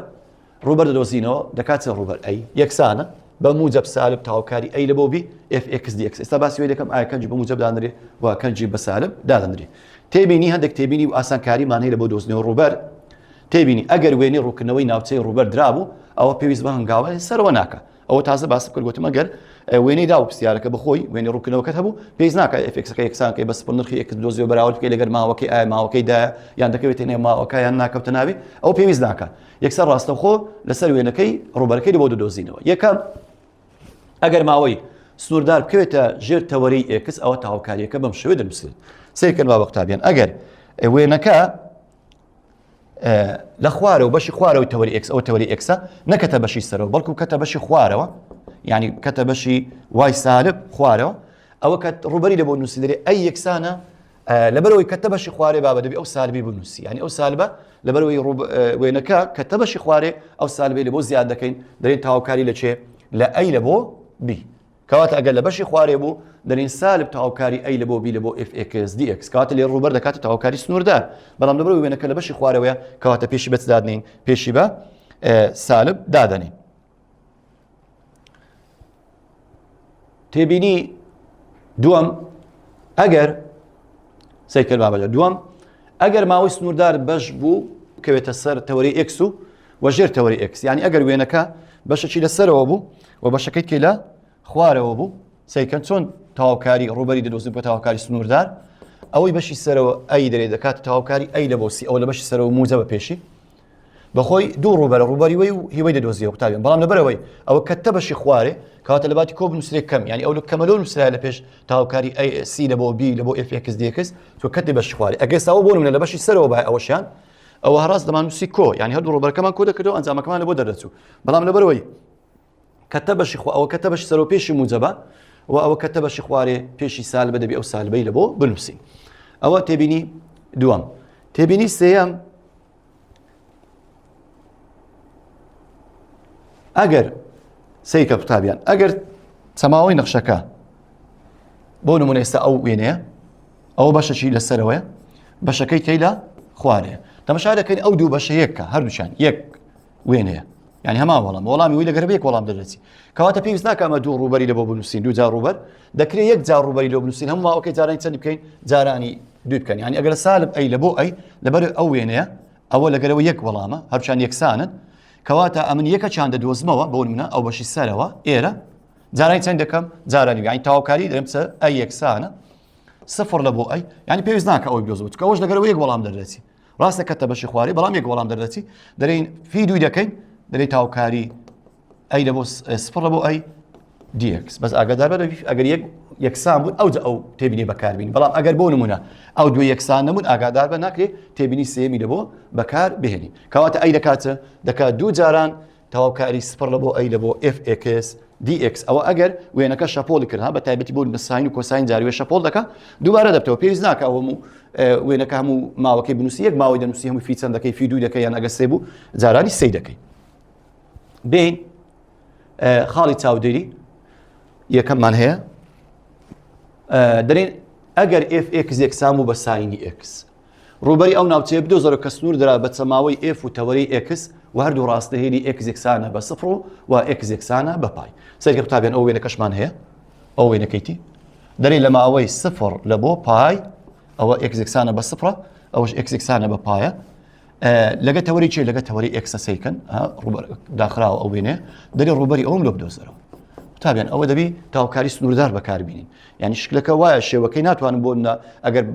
[SPEAKER 1] ڕووبەر دەدۆزینەوە دەکات چ ڕووبەر A یەکسانە بە موجب سالب تاوکاری A لە بۆ b f x dx ئێستا باسی وی دەکەم ئایا کەنجی بە موجب دانرێ و کەنجی بە سالب دادەنرێ تێبینی هەندێک تێبینی و ئاسانکاریمان هەیە لە بۆ دۆزینەوە ڕووبەر تێبینی ئەگەر وێنەی ڕووکردنەوەی ناوچەی ڕووبەر درابوو ئەوە پێویست بە هەنگاوە سەرەوە ناکە ئەوە تازە باسم کرد گوتم ئەگەر وێنەی دا و پرسیارەکە بەخۆی وێنەی ڕوونکردنەوەکەت هەبوو پێویست ناکە f x ەکە یەکسانکەی بە سفر نرخی x دۆزیەوە بەراورد بکەی لەگەر ماوەکەی ئایا ماوەکەی دایە یان دەکەوێتە نێو ماوەکە یان ناکەوتە ناوی ئەو پێویست ناکە یەکسەر ڕاستەوخۆ لەسەر وێنەکەی ڕووبەرەکەی بۆ دەدۆزینەوە یەکەم ئەگەر ماوەی سنووردار بکەوێتە ژێر تەوەرەی x ئەوە تاوکاریەکە بەم شێوە دەنووسرێت سیرکەن با قوتابیان ئەگەر وێنەکە لە خوارەوە بەشی خوارەوەی تەوەری x ئەو تەوەری x ە نەکەتە بەشی سەرەوە بەڵکو کەتە بەشی خوارەوە یعنی کەتە بەشی y سالب خوارەوە ئەوە کە ڕوبەری لە بۆ نووسی دەرێ A یەکسانە لەبەرەوەی کەتە بەشی خوارێ بابە دەبی ئەو سالبی بنووسی یعنی ئەو سالبە لەبەرەوەی وێنەکە کەتە بەشی خوارێ ئەو سالبی لە بۆ زیاد دەکەین دەرێن تاوکاری لە چێ لە A لە بۆ b. کەواتە ئەگەر لە بەشی خوارێ بوو دەرین سالب تەواوکاری a لە بۆ b لە بۆ f x dx کەواتە لێ ڕووبەر دەکاتە تەواوکاری سنووردار بەڵام لەبەر وێنەکە لە بەشی خوارەوەیە کەواتە پێشی بە چ دادنین پێشی بە سالب دادەنین تێبینی دووەم ئەگەر سەیرکەن بابەتە دووەم ئەگەر ماوەی سنووردار بەش بوو بکەوێتە سەر تەوەری x و وە ژێر تەوەری x یعنی ئەگەر وێنەکە بەشەکی لە سەرەوە بوو و بەشەکەی کەی لە خوارەوە بوو سەیرکەن چۆن تەواوکاری ڕووبەری دەدۆزین بۆ تەواوکاری سنووردار ئەوەی بەشی سەرەوە a دەرێ دەکات تەواوکاری a لە بۆ c ئەوە لە بەشی سەرەوە موجە بە پێشی بەخۆی دوو ڕووبەرە ڕووبەری وی و هیوەی دەدۆزیەوە قوتابیان بەڵام لەبەرەوەی ئەوە کەتە بەشی خوارێ کەواتە لە باتی کۆ بنووسرێ کەم یعنی ئەو لە کەمەلۆ نووسرا لە پێش تاوکاری a c لە بۆ b لە بۆ f x dx تۆ کەتی بەشی خوارێ ئەگەر ساوە بۆ نمونە لە بەشی سەرەوە بای ئەوەشیان ئەوە هەڕاست دەمانووسی کۆ یعنی هەردوو ڕووبەرەکەمان کۆ دەکردەوە ئەنجامەکەمان لە بۆ دەردەچوو بەڵام لەبەرەوەی کەتە بەشی خوا ئەوە کەتە بەشی سەرەوە پێشی موجەبە و ئەوە کەتە بەشی خوارێ پێشی سالبە دەبی ئەو سالبەی لە بۆ بنووسین ئەوە تێبینی دووەم تێبینی سێیەم ئەگەر سیرکە قوتابیان ئەگەر چەماوەی نەخشەکە بۆ نمونە ئێستا ئەو وێنەیە ئەوە بەشەکی لەسەرەوەیە بەشەکەی کەی لە خوارێ تەمەشا دەکەین ئەو دوو بەشە یەکە هەردووچیان یەک وێنەیە یعنی هەمان وەڵام وەڵامی وی لەگەر یەک وەڵام دەرەچی کەواتە پێویست ناکە ئەمە دوو ڕووبەری لە بۆ بنووسین دوو جار ڕووبەر دەکرێت یەک جار ڕووبەری لۆ بنووسین هەموو ماوەکەی جارانی چەند بکەین جارانی دوو بکەن یعنی ئەگەر سالب a لە بۆ a لەبەر ئەو وێنەیە ئەوە لەگەرەوە یەک وەڵامە هەرچیان یەکسانن کەواتە ئەمن یەکە چیان دەدۆزمەوە بۆ منە ئەو بەشی سەرەوە ئێرە جارانی چەند دەکەم جارانی یعنی تاوکاری دەرم چە a یەکسانە سفر لە بۆ a یعنی پێویست ناکە ئەوەی بدۆزمەوە چونکە ئەوەش لەگەرەوە یەک وەڵام دەردەچی ڕاستە کەتە بەشی خوارێ بەڵام یەک وەڵام دەردەچی دەرین فی دووی دەکەین دەرێ تاوکاری a لە بۆ سفر لە بۆ a dx بەس ئاگادار بە ئەگەر یەک یەکسان بوون ئەو ئەو تێبینی بەکاربین بەڵام ئەگەر بۆ نمونە ئەو دوو یەکسان نەبوون ئاگادار بە ناکرێت تێبینی سێمی لە بۆ بەکار بهێنی کەواتە a دەکاتە دەکات دوو جاران تەواوکاری سفر لە بۆ a لە بۆ f x dx ئەوە ئەگەر وێنەکە شەپۆلی کرد ها بە تایبەتی بۆ ساین و کۆساین جاروێ شەپۆل دەکا دووبارە دەبتەوە پێویست ناکە ئەوە هەموو وێنەکە هەموو ماوەکەی بنووسی یەک ماوەی دەنووسی هەموو فی چەند دەکەی فی دوو دەکەی یان ئەگەر سێ بوو جارانی سێ دەکەی بین خاڵی چاودێری یەکەممان هەیە دەرێن ئەگەر f x یەکسان بوو بە ساینی x ڕووبەری ئەو ناوچەیە بدۆزەرەوە کە سنوور درا بە چەماوەی f و تەوەرەی x و هەردوو ڕاستەهێلی x یەکسانە بە سفر و و x یەکسانە بە پای. سەیرکە قوتابیان ئەو وێنەکەشمان هەیە ئەو وێنەکەیتی دەرێ لە ماوەی سفر لە بۆ پای ئەوە x یەکسانە بە سفرە ئەوەش x یەکسانە بە پایە لەگە تەوەری چێ لەگە تەوەری x ە سەیرکەن ڕووبەر داخراوە ئەو وێنەیە دەرێ ڕووبەری ئەوم لۆ بدۆزەرەوە قوتابیان ئەوە دەبی تاوکاری سنووردار بەکاربینین یانی شکلەکە وایە شێوەکەی ناتوانم بۆ منە ئەگەر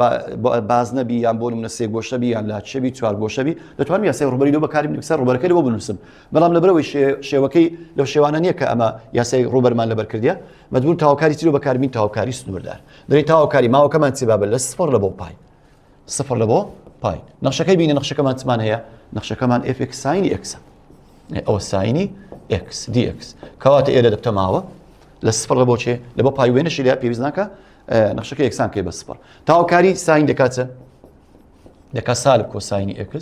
[SPEAKER 1] باز نەبی یان بۆ منە سێ گۆشەبی یان لاچەبی چوار گۆشەبی دەتوانم یاسای ڕووبەری لۆ بەکاری بنووسم ڕووبەرەکەی لۆ بنووسم بەڵام لەبەرەوەی شێوەکەی لەو شێوانە نییە کە ئەمە یاسای ڕووبەرمان لەبەر کردیە مەجبور تاوکاری چی لۆ بەکاربین تاوکاری سنووردار دەرێ تاوکاری ماوەکەمان چی بابە لە سفر لە بۆ پای سفر لە بۆ پای نەخشەکەی بینە نەخشەکەمان چمان هەیە نەخشەکەمان f x ساینی x ە ئەوە ساینی x dx کەواتە ئێرە دەبتە ماوە لە سفر لە بۆ چێ لە بۆ پای وێنەشی لە پێویست ناکە نەخشەکە یەکسان کەی بە سفر تاوکاری ساین دەکات چە دەکات سالب کۆساینی x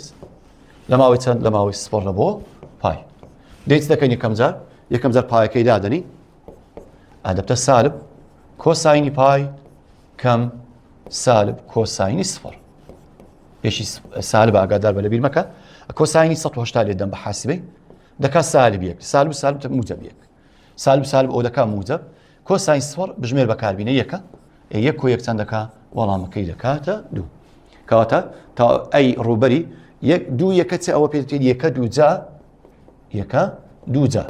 [SPEAKER 1] لە ماوەی چەند لە ماوەی سفر لە بۆ پای دێت دەکەین یەکەم جار یەکەم جار پایەکەی دادەنی ئادەبتە سالب کۆساینی پای کەم سالب کۆساینی سفر پێشی سالب ئاگادار بە لەبیر مەکە کۆساینی 180 لێ دەم بە حاسبەی دەکات سالب یەک سالب سالب موجب یەک سالب سالب ئەو دەکا موجب کۆساین سفر بژمێر بەکاربینە یەکە یەک کۆ یەک چەند دەکا وەڵامەکەی دەکاتە دوو کەواتە تا a ڕووبەری یەک دوو یەکە چ ئەوە پێ یەکە دوو جا یەکە دووجا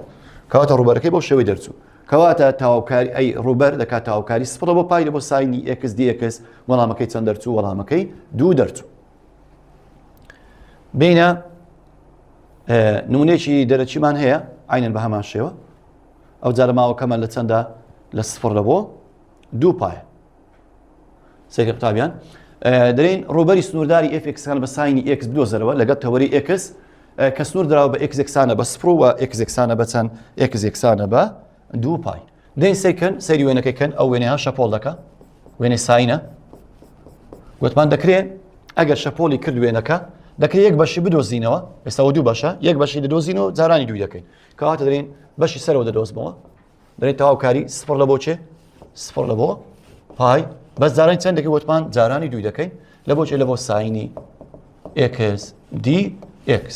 [SPEAKER 1] کەواتە ڕووبەرەکەی بەو شێوەی دەرچوو کەواتە تاوکاری a ڕووبەر دەکات تاوکاری سفرە بۆ پای لە بۆ ساینی x dx وەڵامەکەی چەند دەرچوو وەڵامەکەی دوو دەرچوو بینە نمونێکی دەرەچیمان هەیە عینەن بە هەمان شێوە ئەو جارە ماوەکەمان لە چەندە لە سفر لە بۆ دوو پایە سەیرکە قوتابیان دەرێن ڕووبەری سنوورداری f یەکسان بە ساینی x بدۆزەرەوە لەگەڵ تەوەری x کە سنوور دراوە بە x یەکسانە بە سفر و x یەکسانە بە چەند x یەکسانە بە دوو پای دەین سەیرکەن سەیری وێنەکەی کەن ئەو وێنەیە شەپۆڵ دەکە وێنەی ساینە گوتمان دەکرێت ئەگەر شەپۆلی کرد وێنەکە دەکرێت یەک بەشی بدۆزینەوە ئێستاوە دوو بەشە یەک بەشی دەدۆزینەوە جارانی دووی دەکەین کەواتە دەرێن بەشی سەرەوە دەدۆزمەوە. دەێ تەواوکاری سفر لە بۆ چێ سفر لە بۆ پای بەس جارانی چەند دەکەی وتمان جارانی دووی دەکەین لە بۆ چێ لە بۆ ساینی x d x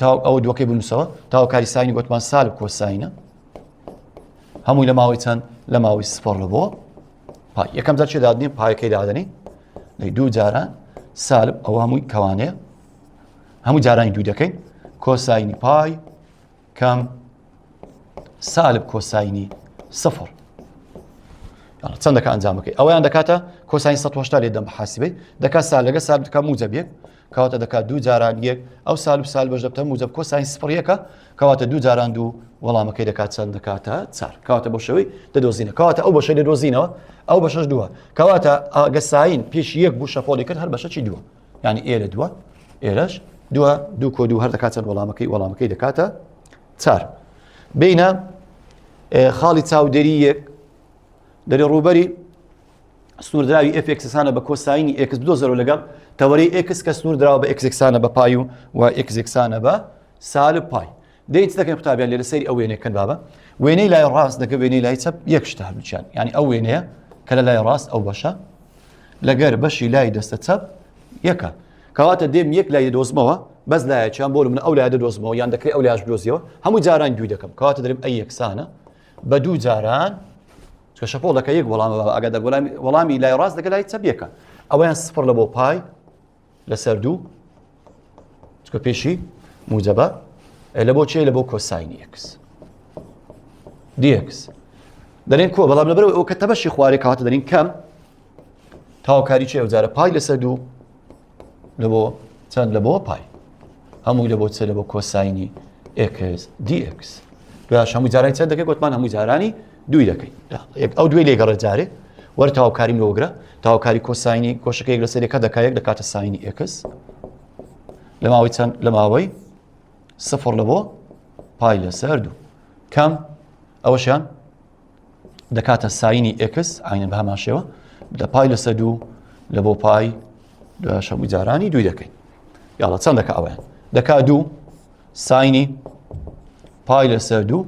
[SPEAKER 1] تاو ئەو دووەکەی بنووسەوە تاوکاری ساینی گوتمان سالب کۆساینە هەمووی لە ماوەی چەند لە ماوەی سفر لە بۆ پای یەکەم جار چێ دادنی پایەکەی دادنی دوو جاران سالب ئەوە هەمووی کەوانەیە هەموو جارانی دوو دەکەین کۆساینی پای کەم سالب کۆساینی سفر چەند دەکە ئەنجامەکەی ئەویان دەکاتە کۆساین 1970 لێ دەم حاسبەی دەکات سال لەگە سال دەکات موجب یەک کەواتە دەکات دوو جاران یەک ئەو سال و سال بەش دەبتە موجب کۆساین سفر یەکە کەواتە دوو جاران دوو وەڵامەکەی دەکات چەند دەکاتە چار کەواتە بۆ شێوەی دەدۆزینە کەواتە ئەو بەشەی دەدۆزینەوە ئەو بەشەش دووە کەواتە ئەگە ساین پێش یەک بوو شەپۆلی کرد هەر بەشەکی دووە یعنی ئێرە دووە ئێرەش دووە دوو کۆ دوو هەر دەکات چەند وەڵامەکەی وەڵامەکەی دەکاتە چار بینە خاڵی چاودێری یەک دەری ڕووبەری سنووردراوی f یەکسانە بە کۆساینی x بدۆزەرەوە لەگەڵ تەوەرەی x کە سنوور دراوە بە x یەکسانە بە پای و و x یەکسانە بە سالب پای. دێین چ دەکەین قوتابیان لێرە سەیری ئەو وێنەیە کەن بابە وێنەی لای ڕاست دەگە وێنەی لای چەپ یەک شتە هەردووکیان یعنی ئەو وێنەیە کە لە لای ڕاست ئەو بەشە لەگەر بەشی لای دەستە چەپ یەکە کەواتە دێم یەک لای دۆزمەوە بەس لایەکیان بۆ من ئەو لای دەدۆزمەوە یان دەکرێت ئەو لایش بدۆزیەوە هەموو جاران دووی دەکەم کەواتە دەرم ئەی یەکسانە بە دوو جاران چکە شەپۆڵەکە یەک وەڵامە بابە ئاگادار وەڵامی وەڵامی لای ڕاست لەگەل لای چەپ یەکە ئەوەیان سفر لە بۆ پای لەسەر دوو چکە پێشی موجەبە لە بۆ چێ لە بۆ کۆساینی x dx دەرێن کۆ بەڵام لەبەرەوە ئەو کە تەبەشی خوارێ کاتە دەرین کەم تاوکاری چێ ئەوجارە پای لەسەر دوو لە بۆ چەند لە بۆ پای هەمووی لە بۆ چ لە بۆ کۆساینی x dx دوایش هەموو جارانی چەند دەکەی گوتمان هەموو جارانی دووی دەکەین ئەو دوێ لێگەڕێ جارێ وەر تاوکاریم لۆگرە تاوکاری کۆساینی گۆشەکە یەک لەسەر یەکە دەکا یەک دەکاتە ساینی x لە ماوەی چەند لە ماوەی سفر لە بۆ پای لەسەر دوو کەم ئەوەشیان دەکاتە ساینی x ئاینە بە هەمان شێوە لە پای لەسەر دوو لە بۆ پای دوایش هەموو جارانی دووی دەکەین یاڵە چەند دەکا ئەویان دەکا دوو ساینی پای لەسەر دوو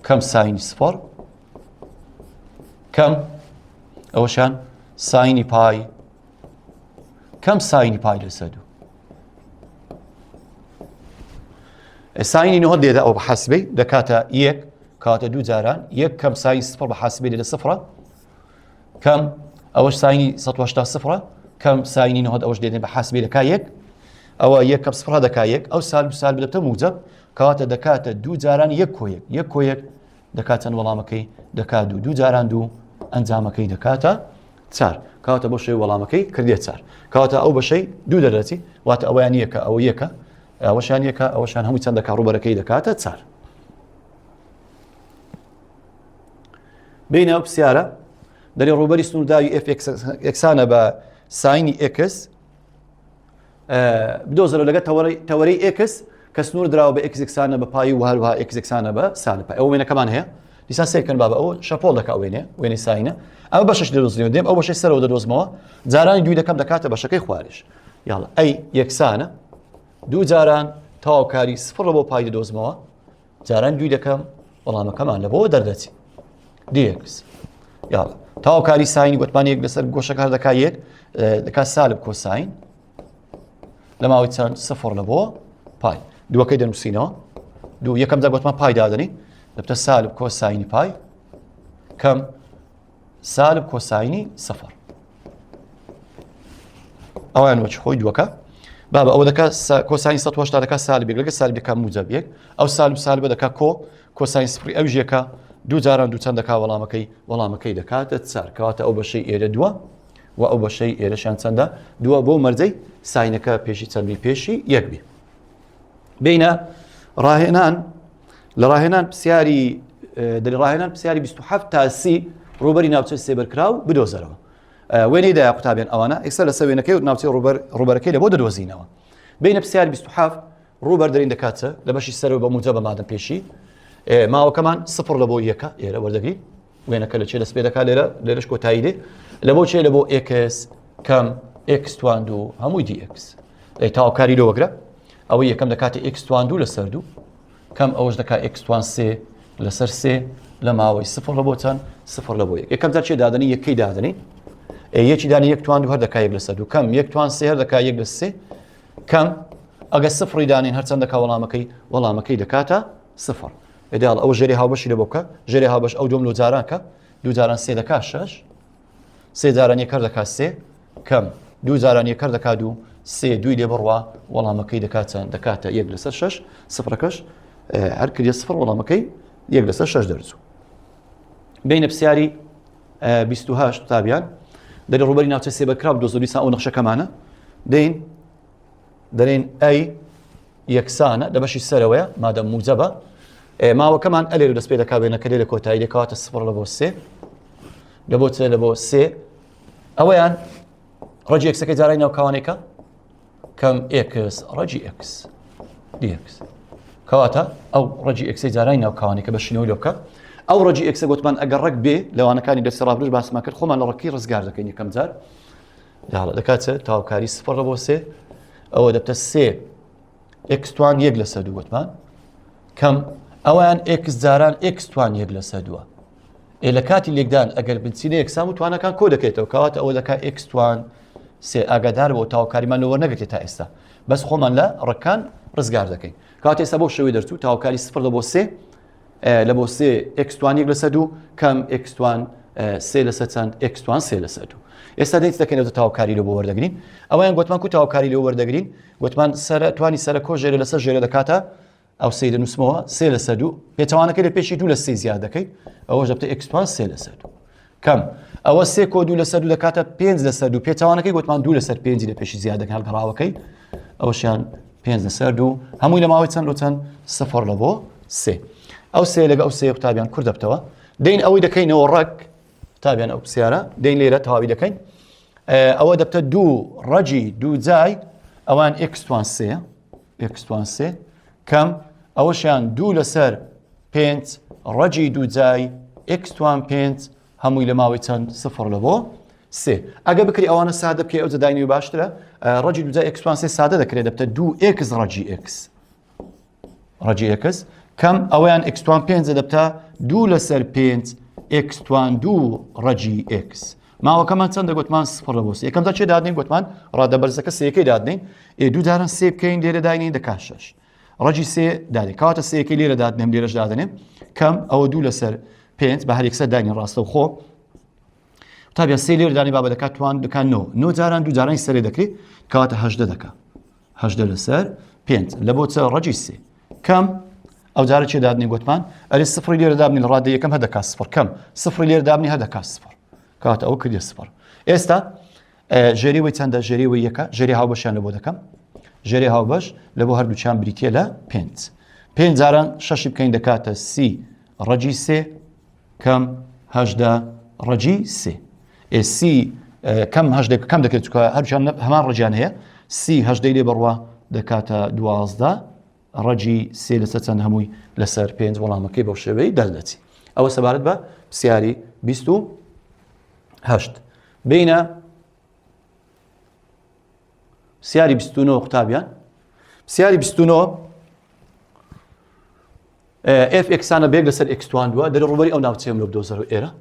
[SPEAKER 1] کەم ساینی سفر کەم ئەوەشان ساینی پای کەم ساینی پای لەسەر دوو ساینی نهۆ دێدە ئەو بە حاسبەی دەکاتە یەک کاتە دوو جاران یەک کەم ساین سفر بە حاسبەی لە سفرە کەم ئەوەش ساینی 180 سفرە کەم ساینی نهۆ ئەوەش دێنێ بە حاسبەی دەکا یەک ئەوە یەک کەم سفرە دەکا یەک ئەو سال و سال بدەتە موجب کەواتە دەکاتە دوو جاران یەک کۆ یەک یەک کۆ یەک دەکات چەند وەڵامەکەی دەکات دوو دوو جاران دوو ئەنجامەکەی دەکاتە چار کەواتە بۆ شێوەی وەڵامەکەی کردیە چار کەواتە ئەو بەشەی دوو دەردەچی واتە ئەویان یەکە ئەوە یەکە ئەوەشان یەکە ئەوەشان هەموو چەند دەکات ڕووبەرەکەی دەکاتە چار بینە ئەو پرسیارە دەری ڕووبەری سنوورداوی f یەکسانە بە ساینی x بدۆزەرەوە لەگە تەوەرەی x کە سنوور دراوە بە x یەکسانە بە پای و هەروها x یەکسانە بە سالب پای ئەو وێنەکەمان هەیە دیسان سەیرکەن بابە ئەو شەپۆڵ دەکا وێنێ وێنەی ساینە ئەو بەشش دەدۆزنەوە دێم ئەو بەشەی سەرەوە دەدۆزمەوە جارانی دووی دەکەم دەکاتە بەشەکەی خواریش یاڵا ئەی یەکسانە دوو جاران تەواوکاری سفر بۆ پای دەدۆزمەوە جاران دووی دەکەم وەڵامەکەمان لە بۆ دەردەچی dx یاڵا تەواوکاری ساینی گوتمان یەک لەسەر گۆشەکە هەر دەکا یەک دەکات سالب کۆساین لە ماوەی چەند سفر لە بۆ پای دووەکەی دەنووسینەوە دوو یەکەم جار گوتمان پای دادەنی دەبتە سالب کۆساینی پای کەم سالب کۆساینی سفر ئەویان وەچ خۆی دووەکە بابە ئەوە دەکات کۆساین 180 دەکات سالب یەک لەگە سالب یەکە موجب یەک ئەو سالب سالبە دەکات کۆ کۆساین سفری ئەو ژێکە دوو جاران دوو چەند دەکات وەڵامەکەی وەڵامەکەی دەکاتە چار کەواتە ئەو بەشەی ئێرە دووە و ئەو بەشەی ئێرەشان چەندە دووە بۆ مەرجەی ساینەکە پێشی چەندی پێشی یەک بی بینە ڕاهێنان لە ڕاهێنان پرسیاری دەری ڕاهێنان پرسیاری 27 تا سی ڕوبەری ناوچەی سێبەرکراو بدۆزەرەوە وێنەی دایە قوتابیان ئەوانە ئێستا لەسەر وێنەکەی و ناوچەی ڕوبەر ڕوبەرەکەی لە بۆ دەدۆزینەوە بینە پرسیاری 27 ڕوبەر دەرین دەکات چ لە بەشی سەرەوە بە موجە بە مادەم پێشی ماوەکەمان سفر لە بۆ یەکە ئێرە وەردەگری وێنەکە لە چێ دەست پێ دەکات لێرە لێرەش کۆتایی دێ لە بۆ چێ لە بۆ x کەم x توان دوو هەمووی dx ئەی تاوکاری لۆگرە ئەوە یەکەم دەکاتە x توان دوو لەسەر دوو کەم ئەوەش دەکات x توان سێ لەسەر سێ. لە ماوەی سفر لە بۆ چەند؟ سفر لە بۆ یەک. یەکەم جار چێ دادەنی یەکەی دادەنین. ئێ یەکی دانی یەک توان دوو هەر دەکا یەک لەسەر دوو کەم یەک توان سێ هەر دەکا یەک لە سێ کەم ئەگە سفری دانین هەرچەند دەکا وەڵامەکەی وەڵامەکەی دەکاتە سفر. ئێداڵ ئەو ژێری هاوبەشی لە بۆ بکە ژێری هاوبەش ئەو دوم لۆ جاران کە دوو جاران سێ دەکا شەش سێ جاران یەک هەر دەکا سێ کەم دوو جاران یەک هەر دەکا دوو سێ دووی لێ بڕوا وەڵامەکەی دەکات چەند دەکاتە یەک لەسەر شەش سفرەکەش هەر کردە سفر وەڵامەکەی یەک لەسەر شەش دەرچوو بینە پرسیاری 28 قوتابیان دەری ڕوبەری ناوچە سێبەرکراو دۆزۆ دیسان ئەو نەخشەکەمانە دێین دەرێن ئەی یەکسانە لە بەشی سەرەوەیە مادەم موجەبە ماوەکەمان ئەلێر دەست پێ دەکا وێنەکە لێرە کۆتایی دەکاتە سفر لە بۆ سێ لە بۆ چێ لە بۆ سێ ئەوەیان ڕەجی ئێکسەکەی جارای ناوکاوانێکە کەم ئێکس ڕەجی ئێکس دیئکس کەواتە ئەو ڕەجی ئێکسەی جارای ناوکاوانێکە بە شینەوەی لۆ بکە ئەو ڕەجی ئێکسە گوتمان ئەگەر ڕەگ بێ لەوانەکانی دەستی ڕابردوش باسمان کرد خۆمان لە ڕەکی ڕزگار دەکەین یەکەم جار داڵە دەکات تاوکاری سفر لە بۆ سێ ئەوە دەبتە سێ ئێکس توان یەک لەسەر دوو گوتمان کەم ئەویان ئێکس جاران ئێکس توان یەک لەسەر دووە ئێ لە کاتی لێکدان ئەگەر بنچینە یەکسان و توانەکان کۆ دەکرێتەوە کەواتە ئەوە دەکا ئێکس توان سێ ئاگادار بۆ تاوکاریمان لەوە نەگرێت تا ئێستا بەس خۆمان لە ڕەکان ڕزگار دەکەین کاتێ ئێستا بۆ شێوەی دەرچوو تاوکاری سفر لە بۆ سێ لە بۆ سێ ئێکس توان یەک لەسەر دوو کەم ئێکس توان سێ لەسەر چەند ئێکس توان سێ لەسەر دوو ئێستا دێت دەکەینەوە تاوکاری لۆ بۆ وەردەگرین ئەویان گوتمان کو تاوکاری لۆ وەردەگرین گوتمان سەر توانی سەر کۆ ژێرە لەسەر ژێرە دەکاتە ئەو سێ دەنووسمەوە سێ لەسەر دوو پێچەوانەکە لە پێشی دوو لە سێ زیاد دەکەیت ئەوەش دەبتە ئێکس توان سێ لەسەر دوو کەم ئەوە سێ کۆ دوو لەسەر دوو دەکاتە پێنج لەسەر دوو پێچەوانەکەی گوتمان دوو لەسەر پێنجی لە پێشی زیاد دەکەن هەڵگەڕاوەکەی ئەوەشیان پێنج لەسەر دوو هەمووی لە ماوەی چەند لۆ چەند سفر لە بۆ سێ ئەو سێ لەگە ئەو سێ قوتابیان کورد دەبتەوە دەین ئەوەی دەکەینەوە ڕەگ قوتابیان ئەو پرسیارە دەین لێرە تەواوی دەکەین ئەوە دەبتە دوو ڕەجی دوو جای ئەوان ئێکس توان سێ ئێکس توان سێ کەم ئەوەشیان دوو لەسەر پێنج ڕەجی دوو جای ئێکس توان پێنج هەمووی لە ماوەی چەند سفر لە بۆ سێ ئەگە بکری ئەوانە سادە بکەی ئەو داینی باشترە ڕەجی دوو جای ئێکس توان سێ سادە دەکرێت دەبتە دوو ئێکس ڕەجی ئێکس ڕەجی ئێکس کەم ئەویان ئێکس توان پێنج دەبتە دوو لەسەر پێنج ئێکس توان دوو ڕەجی ئێکس ماوەکەمان چەند دەگوتمان سفر لە بۆ سێ یەکەم جار چێ دادنین گوتمان ڕادە بەرزەکە سێیەکەی دادنین ئێ دوو جاران سێ بکەین لێرە داینین دەکا شەش ڕەجی سێ دادێ کەواتە سێیەکەی لێرە دادنێم لێرەش دادەنێم کەم ئەوە دوو لەسەر پێنج بە هەر یەکسەر داینین ڕاستەوخۆ تابیا سێ لێرە دانی بابە دەکات توان دەکات نۆ نۆ جاران دوو جارانی سەرێ دەکرێت کەواتە هەژدە دەکا هەژدە لەسەر پێنج لە بۆ چە ڕەجی سێ کەم ئەو جارە چێ دادنی گوتمان ئەرێ سفری لێرە دابنی لە ڕادە یەکەم هەدەکا سفر کەم سفری لێرە دابنی هەدەکا سفر کاتە ئەو کردی سفر ئێستا ژێری وی چەندە ژێری وی یەکە ژێری هاوبەشیان لە بۆ دەکەم ژێری هاوبەش لە بۆ هەردووچیان بریتە لە پێنج پێنج جاران شەشی بکەین دەکاتە سی ڕەجی سێ کەم هەژدە ڕەجی سێ ئێ سی کەم هەژدە کەم دەکرێت چکە هەرچیان هەمان ڕەجیان هەیە سی هەژدەی لێ بڕوا دەکاتە دوازدە ڕەجی سێ لەسەر چەند هەمووی لەسەر پێنج وەڵامەکەی بەو شێوەی دەردەچی ئەوە سەبارەت بە پرسیاری 28 بینە پرسیاری 29 قوتابیان پرسیاری 29 ئێف ئێکسانە بێک لەسەر ئێکس تواندووە دەرێ ڕووبەری ئەو ناوچەیەم لۆ بدۆزەرەوە ئێرە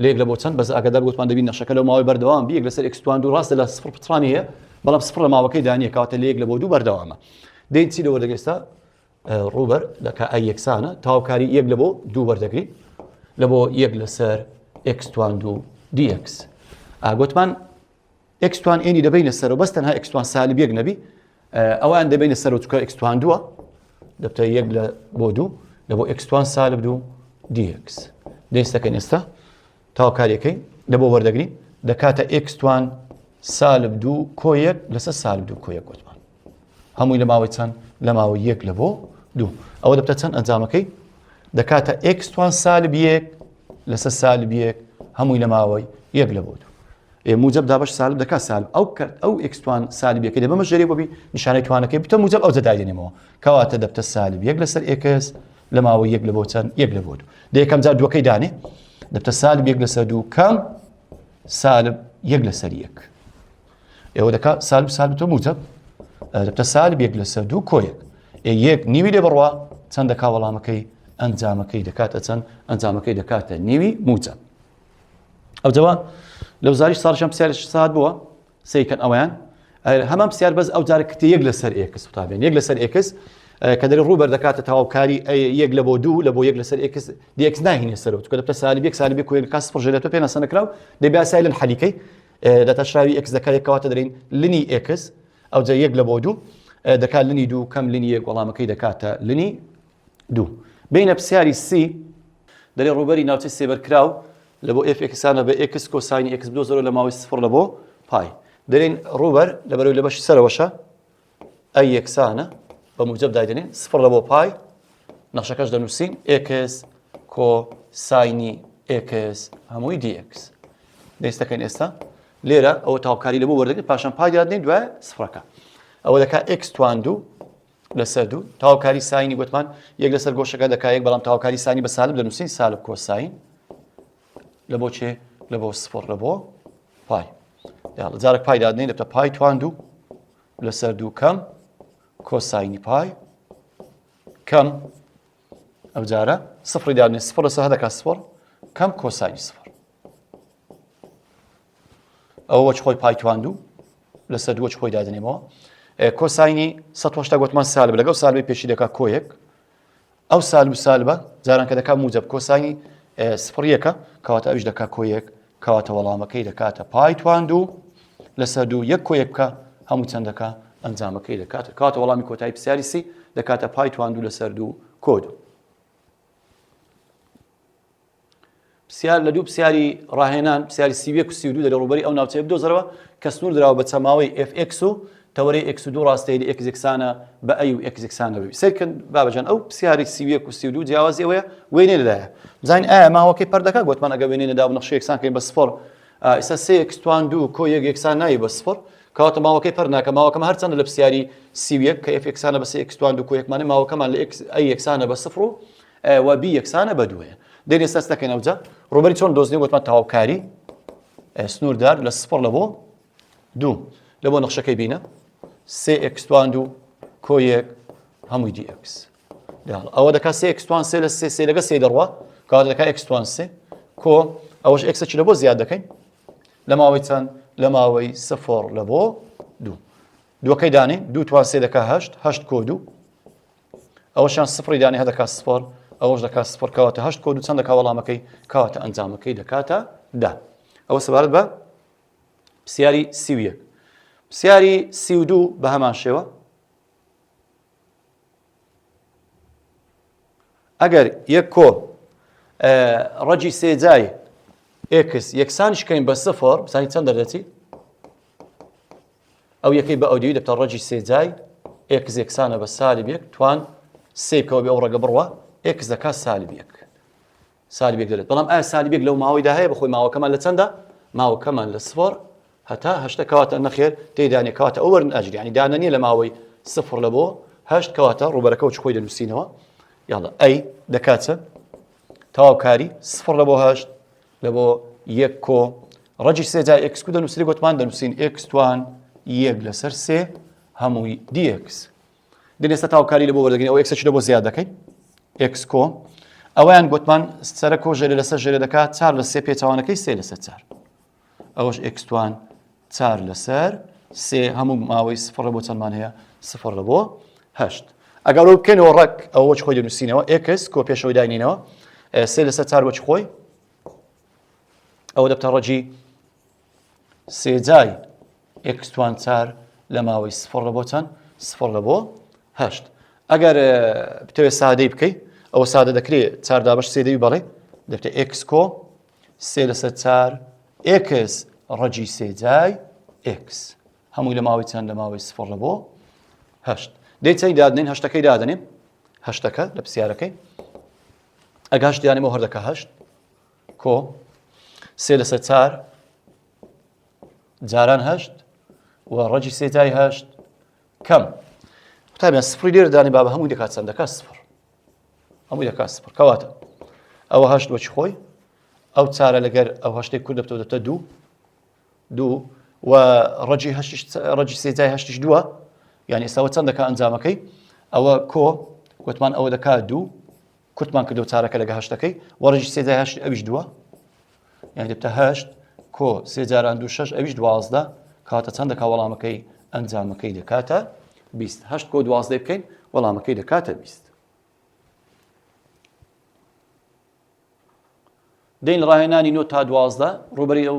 [SPEAKER 1] لە یەک لە بۆ چەند بەس ئاگادار گوتمان دەبی نەخشەکە لەو ماوەی بەردەوام بی یەک لەسەر ئێکس تواندوو ڕاستە لە سفر پچڕانی هەیە بەڵام سفر لە ماوەکەی دانیە کەواتە لە یەک لە بۆ دوو بەردەوامە دێین چی لە وەردەگەستا ڕووبەر دەکا ئەی یەکسانە تاوکاری یەک لە بۆ دوو وەردەگری لە بۆ یەک لەسەر ئێکس تواندوو دی ئێکس ئاگوتمان ئێکس توان ئێنی دەبینە سەرەوە بەس تەنها ئێکس توان سالب یەک نەبی ئەوان دەبینە سەرەوە چکە ئێکس توان دووە دەبتە یەک لە بۆ دوو لە بۆ ئێکس توان سالب دوو دی ئێکس دەستەکەین ئێستا تاوکاریەکەی لە بۆ وەردەگرین دەکاتە ئێکس توان سالب دوو کۆ یەک لەسەر سالب دوو کۆ یەک گوتمان هەمووی لە ماوەی چەند لە ماوەی یەک لە بۆ دوو ئەوە دەبتە چەند ئەنجامەکەی دەکاتە ئێکس توان سالب یەک لەسەر سالب یەک هەمووی لە ماوەی یەک لە بۆ دوو ئێ موجب دابەش سالب دەکات سالب ئەو کرد ئەو ئێکس توان سالب یەکەی دەبەمە ژێری بۆ بی نیشانەی توانەکەی بتە موجب ئەو جەدای دێنێمەوە کەواتە دەبتە سالب یەک لەسەر ئێکس لە ماوەی یەک لە بۆ چەند یەک لە بۆ دوو دە یەکەم جار دووەکەی دانێ دەبتە سالب یەک لەسەر دوو کەم سالب یەک لەسەر یەک ئێوە دەکا سالب سالب تۆ موجب دەبتە سالب یەک لەسەر دوو کۆ یەک ئێ یەک نیوی لێ بڕوا چەند دەکا وەڵامەکەی؟ ئەنجامەکەی دەکاتە چەند؟ ئەنجامەکەی دەکاتە نیوی موجەب. ئەو جەوە لە وزاری ساڵشان پرسیارێکی سات بووە سەیکەن ئەویان هەمان پرسیار بەس ئەو جارە کتێ یەک لەسەر x قوتابیان یەک لەسەر x کە دەری ڕووبەر دەکاتە تەواوکاری یەک لە بۆ دوو لە بۆ یەک لەسەر x dx ناهینێ سەرەوە چونکە دەبتە سالب یەک سالب یەک کۆیەک کاس پڕژێرێتەوە پێناسە نەکراو دەبێ ئاسایی ln حەلیکەی داتاشراوی x دەکات یەک کەواتە دەرین ln ی x ئەوجا یەک لە بۆ دوو دەکات ln ی دوو کەم ln ی یەک وەڵامەکەی دەکاتە ln ی دوو. بێینە پرسیاری سی. دەرێ ڕووبەری ناوچەی سێبەرکراو لە بۆ f یەکسانە بە x کۆساینی x بدۆزەرەوە لە ماوەی سفر لە بۆ پای. دەرێین ڕووبەر لەبەرەوەی لە بەشی سەرەوەشە A یەکسانە بە موجەب دایدەنێن سفر لە بۆ پای نەخشەکەش دەنووسین x کۆساینی x هەمووی dx. دەستەکەین ئێستا لێرە ئەوە تاوکاری لە بۆ وەردەگرن پاشان پای دادنین دوای سفرەکە ئەوە دەکات x توان دوو لەسەر دوو تاوکاری ساینی گوتمان یەک لەسەر گۆشەکە دەکا یەک بەڵام تاوکاری سانی بە سالب دەنووسین سالب کۆساین لە بۆ چێ لە بۆ سفر لە بۆ پای یاڵە جارێک پای دادنین دەبتە پای توان دوو لەسەر دوو کەم کۆساینی پای کەم ئەو جارە سفری دادنین سفر لەسەر هەدەکە سفر کەم کۆساینی سفر ئەوە وەچ خۆی پای تواندو لەسەر دووەچ خۆی دادنێمەوە کۆساینی 180 گوتمان سالب لەگەڵ سالبی پێشی دەکا کۆیەک ئەو سالب و سالبە جاران کە دەکا موجب کۆساینی سفر یەکە کەواتە ئەویش دەکا کۆیەک کەواتە وەڵامەکەی دەکاتە پای تواندو لەسەر دوو یەک کۆیەک بکە هەموو چەند دەکا ئەنجامەکەی دەکاتە کاتە وەڵامی کۆتایی پرسیاری سی دەکاتە پای تواندو لەسەر دوو کۆ دوو. پرسیار لە دوو پرسیاری ڕاهێنان پرسیاری 31 و 32 دەرێ ڕووبەری ئەو ناوچەیە بدۆزەرەوە کە سنوور دراوە بە چەماوەی fx و تەوەرەی x و دوو ڕاستەیلی x یەکسانە بە a و x یەکسانە بە b سەیرکەن بابەجان ئەو پرسیاری 31 و 32 جیاوازی ئەوەیە وێنەی لەلایە بزانین ئایا ماوەکەی پەردەکە گوتمان ئەگەر وێنەی نەدا و نەخشەی یەکسان کەین بە سفر ئێستا سێ x توان دوو کۆ یەک یەکسان نایی بە سفر کەواتە ماوەکەی پەر ناکە ماوەکەم هەرچەندە لە پرسیاری 31 کە f یەکسانە بە سێ x توان دوو کۆ یەکمانە ماوەکەمان لە x a یەکسانە بە سفر و و b یەکسانە بە دووەیە. دێین ئێستا دەکەین ئەوجا ڕووبەری چۆن دۆزنی گوتمان تەواوکاری سنووردار لە سفر لە بۆ دوو لە بۆ نەخشەکەی بینە سێ x توان دوو کۆ یەک هەمووی dx ئەوە دەکات سێ x توان سێ لە سێ سێ لەگە سێ دەڕوا کات دەکات x توان سێ کۆ ئەوەش x ەکی لە بۆ زیاد دەکەین لە ماوەی چەند لە ماوەی سفر لە بۆ دوو دووەکەی دانێ دوو توان سێ دەکا هەشت هەشت کۆ دوو ئەوەشیان سفری دانێ هە دەکات سفر ئەوەش دەکات سفر کەواتە هەشت کۆ دوو چەند دەکا وەڵامەکەی کەواتە ئەنجامەکەی دەکاتە دە ئەوە سەبارەت بە پرسیاری 31 پرسیاری 32 بە هەمان شێوە ئەگەر یەک کۆ ڕەگی سێجای x یەکسانیش کەین بە سفر بزانین چەند دەردەچی ئەو یەکەی بە ئەودیوی دەبتە ڕەگی سێجای x یەکسانە بە سالب یەک توان سێ بکەوە بێ ئەو ڕەگە بڕوە x دەکات سالب یەک سالب یەک دەرێت بەڵام ئایا سالب یەک لەو ماوەیدا هەیە بەخۆی ماوەکەمان لە چەندە ماوەکەمان لە سفر هەتا هەشتە کەواتە نەخێر تێدانێ کەواتە ئەو وەرن ئەجری ینی دانە نییە لە ماوەی سفر لە بۆ هەشت کەواتە ڕووبەرەکە و خۆی دەنووسینەوە یاڵە A دەکات چەند تەواوکاری سفر لە بۆ هەشت لە بۆ یەک کۆ ڕەگی سێ جای x کو دەنووسری گوتمان دەنووسین x توان یەک لەسەر سێ هەمووی dx دێن ئێستا تاوکاری لە بۆ وەردەگرین ئەو x ەکی لە بۆ زیاد دەکەین x کۆ ئەویان گوتمان سەرە کۆ ژێرە لەسەر ژێرە دەکات چار لە سێ پێچوانەکەی سێ لەسەر چار ئەوەش x توان چار لەسەر سێ هەموو ماوەی سفر بۆ چەندمان هەیە سفر لە بۆ هەشت ئەگەر ئەو بکەینەوە ڕەگ ئەوە وەچ خۆی دەنووسینەوە x کۆ پێشەوەی داینینەوە سێ لەسەر چار وەچ خۆی ئەوە دەبتە ڕەگی سێجای x توان چار لە ماوەی سفر لە بۆ چەند سفر لە بۆ هەشت ئەگەر بتەوێت سادەی بکەی ئەوە سادە دەکرێت چار دابش سێ دەوی بەڵێ دەبتە x کۆ سێ لەسەر چار x ڕەگی سێجای x هەمووی لە ماوەی چەند لە ماوەی سفر لە بۆ هەشت دەی چەند دادنین هەشتەکەی دادنێن هەشتەکە لە پرسیارەکەی ئەگە هەشت دانێمەوە هەر دەکە هەشت کۆ سێ لەسەر چار جاران هەشت و ڕەگی سێجای هەشت کەم قوتابیان سفری لێرە دانێ بابە هەمووی دەکات چەند دەکات سفر هەمووی دەکات سفر کەواتە ئەوە هەشت وەچ خۆی ئەو چارە لەگەر ئەو هەشتێک کورد دەبتەوە دەبتە دوو دوو و ڕەگی هەشتیش ڕەگی سێجای هەشتیش دووە یعنی ئێستاوە چەند دەکات ئەنجامەکەی ئەوە کۆ گوتمان ئەوە دەکات دوو. کورتمان کردو چارەکە لەگە هەشتەکەی وە ڕەجی سێجای هەشت ئەویش دووە یان دەبتە هەشت کۆ سێ جاران دوو شەش ئەویش 12 کاتە چەند دەکا وەڵامەکەی ئەنجامەکەی دەکاتە 20 هەشت کۆ دوازدەی بکەین وەڵامەکەی دەکاتە 20 دێین ڕاهێنانی نۆ تا 12 ڕووبەری ئەو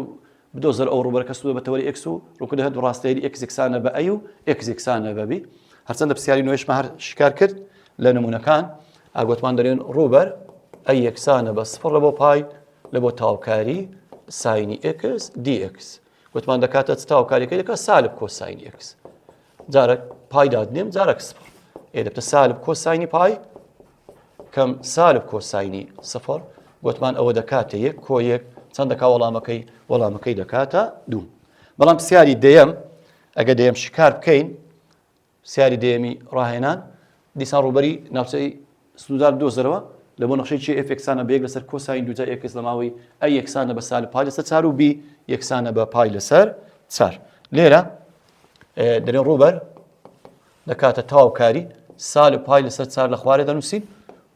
[SPEAKER 1] بدۆزەر ئەو ڕووبەرەکە سوودە بە تەوەری ئێکس و ڕووکردە هەردوو ڕاستەیەری ئێکس یەکسانە بە ئەی و ئێکس یەکسانە بە بی هەرچەندە پرسیاری نۆیشمە هەر شیکار کرد لە نمونەکان ئاگۆتمان دەرێن ڕووبەر A یەکسانە بە سفر لە بۆ پای لە بۆ تاوکاری ساینی ئێکس دی ئێکس گوتمان دەکاتە چ تاوکاریەکەی دەکات سالب کۆساینی ئێکس جارێک پای دادنێم جارێک سفر ئێ دەبتە سالب کۆساینی پای کەم سالب کۆساینی سفر گوتمان ئەوە دەکاتە یەک کۆ یەک چەند دەکا وەڵامەکەی وەڵامەکەی دەکاتە دوو بەڵام پرسیاری دەیەم ئەگە دەیەم شکار بکەین پرسیاری دەیەمی ڕاهێنان دیسان ڕووبەری ناوچەی سنوودار بدۆزەرەوە لە بۆ نەخشەی چی ئێف یەکسانە بە یەک لەسەر کۆساین دووجا ئێکس لە ماوەی ئەی یەکسانە بە سالب پای لەسەر چار و بی یەکسانە بە پای لەسەر چار لێرە دەرێن ڕووبەر دەکاتە تەواوکاری سالب پای لەسەر چار لە خوارێ دەنووسین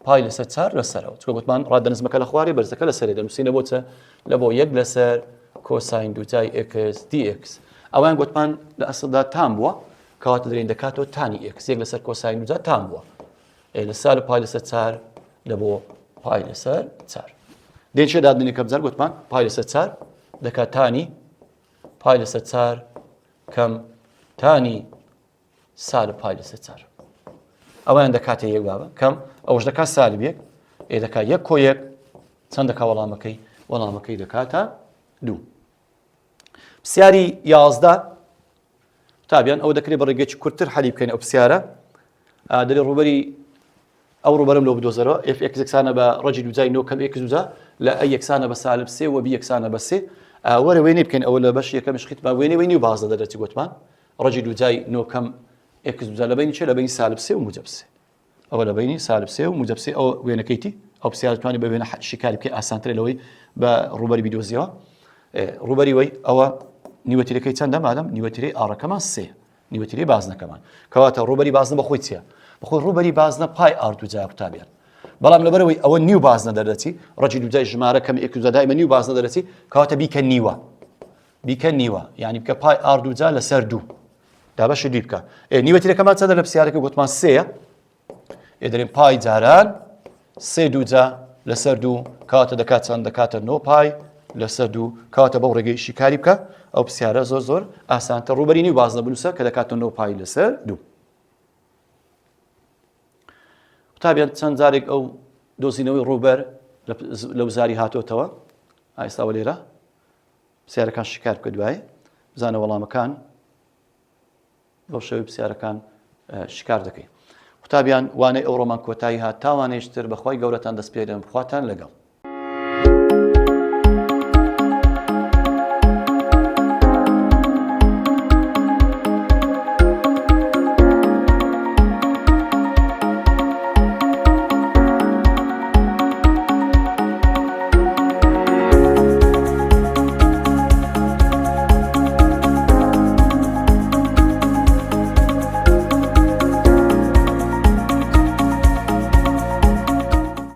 [SPEAKER 1] پای لەسەر چار لەسەرەوە چکە گوتمان ڕادە نزمەکە لە خوارێ بەرزەکە لەسەرێ دەنووسینە بۆ چە لە بۆ یەک لەسەر کۆساین دووجای ئێکس دی ئێکس ئەوان گوتمان لە ئەسڵدا تان بووە کەواتە دەرێن دەکاتەوە تانی ئێکس یەک لەسەر کۆساین دووجا تان بووە ئێ لە سالب پای لەسەر چار لە بۆ پای لەسەر چار دێن چێ دادنێ کە بجار گوتمان پای لەسەر چار دەکات تانی پای لەسەر چار کەم تانی سالب پای لەسەر چار ئەویان دەکاتە یەک بابە کەم ئەوش دەکات سالب یەک ئێ دەکات یەک کۆ یەک چەند دەکا وەڵامەکەی وەڵامەکەی دەکاتە دوو پرسیاری 11 قوتابیان ئەوە دەکرێت بە ڕێگەیەکی کورتتر حەلی بکەین ئەو پرسیارە دەێ ڕوبەری ئەو ڕوبەرم لۆ بدۆزەرەوە f x یەکسانە بە ڕەجی دووجای نۆ کەم x دووجا لە a یەکسانە بە سالب سێ و b یەکسانە بە سێ وەرە وێنەی بکەین ئەوە لە بەش یەکەمش خیتمان وێنەی وێنی و بازدە دەرەچی گوتمان ڕەجی دووجای نۆ کەم x دووجا لە بینی چێ لە بینی سالب سێ و موجب سێ ئەوە لە بینی سالب سێ و موجب سێ ئەو وێنەکەیتی ئەو پرسیار توانی بە وێنە شیکاری بکەی ئاسانترە لەوەی بە ڕوبەری بیدۆزیەوە ڕوبەری وەی ئەوە نیوەتیرەکەی چەندە مادەم نیوەتیرەی ئاڕەکەمان سێ نیوەتیرەی بازنەکەمان کەواتە ڕوبەری بازنە بەخۆی چییە بەخۆی ڕوبەری بازنە پای ئار دوجا قوتابیان بەڵام لەبەرەوەی ئەوە نیو بازنە دەردەچی ڕەجی دوجای ژمارە کەم ئێک دوجا دایمە نیو بازنە دەرەچی کەواتە بیکە نیوە بیکە نیوە یعنی بکە پای ئار دوجا لەسەر دوو دابەشی دووی بکە ئێ نیوەتیرەکەمان چەندە لە پرسیارەکە گوتمان سێیە ئێ دەرێن پای جاران سێ دووجا لەسەر دوو کاتە دەکات چەند دەکاتە نۆ پای لەسەر دوو کاتە بەو ڕێگەی شیکاری بکە ئەو پرسیارە زۆر زۆر ئاسانتە ڕووبەری نیو بازنە بنووسە کە دەکاتە نۆ پای لەسەر دوو قوتابیان چەند جارێک ئەو دۆزینەوەی ڕووبەر لە وزاری هاتۆتەوە ئایستاوە لێرە پرسیارەکان شیکار بکە دوای بزانە وەڵامەکان بەو شێوەی پرسیارەکان شکار دەکەی قوتابیان وانەی ئەوڕۆمان کۆتایی هات تاوانەیشتر بەخوای گەورەتان دەستپێرم خواتان لەگەڵ.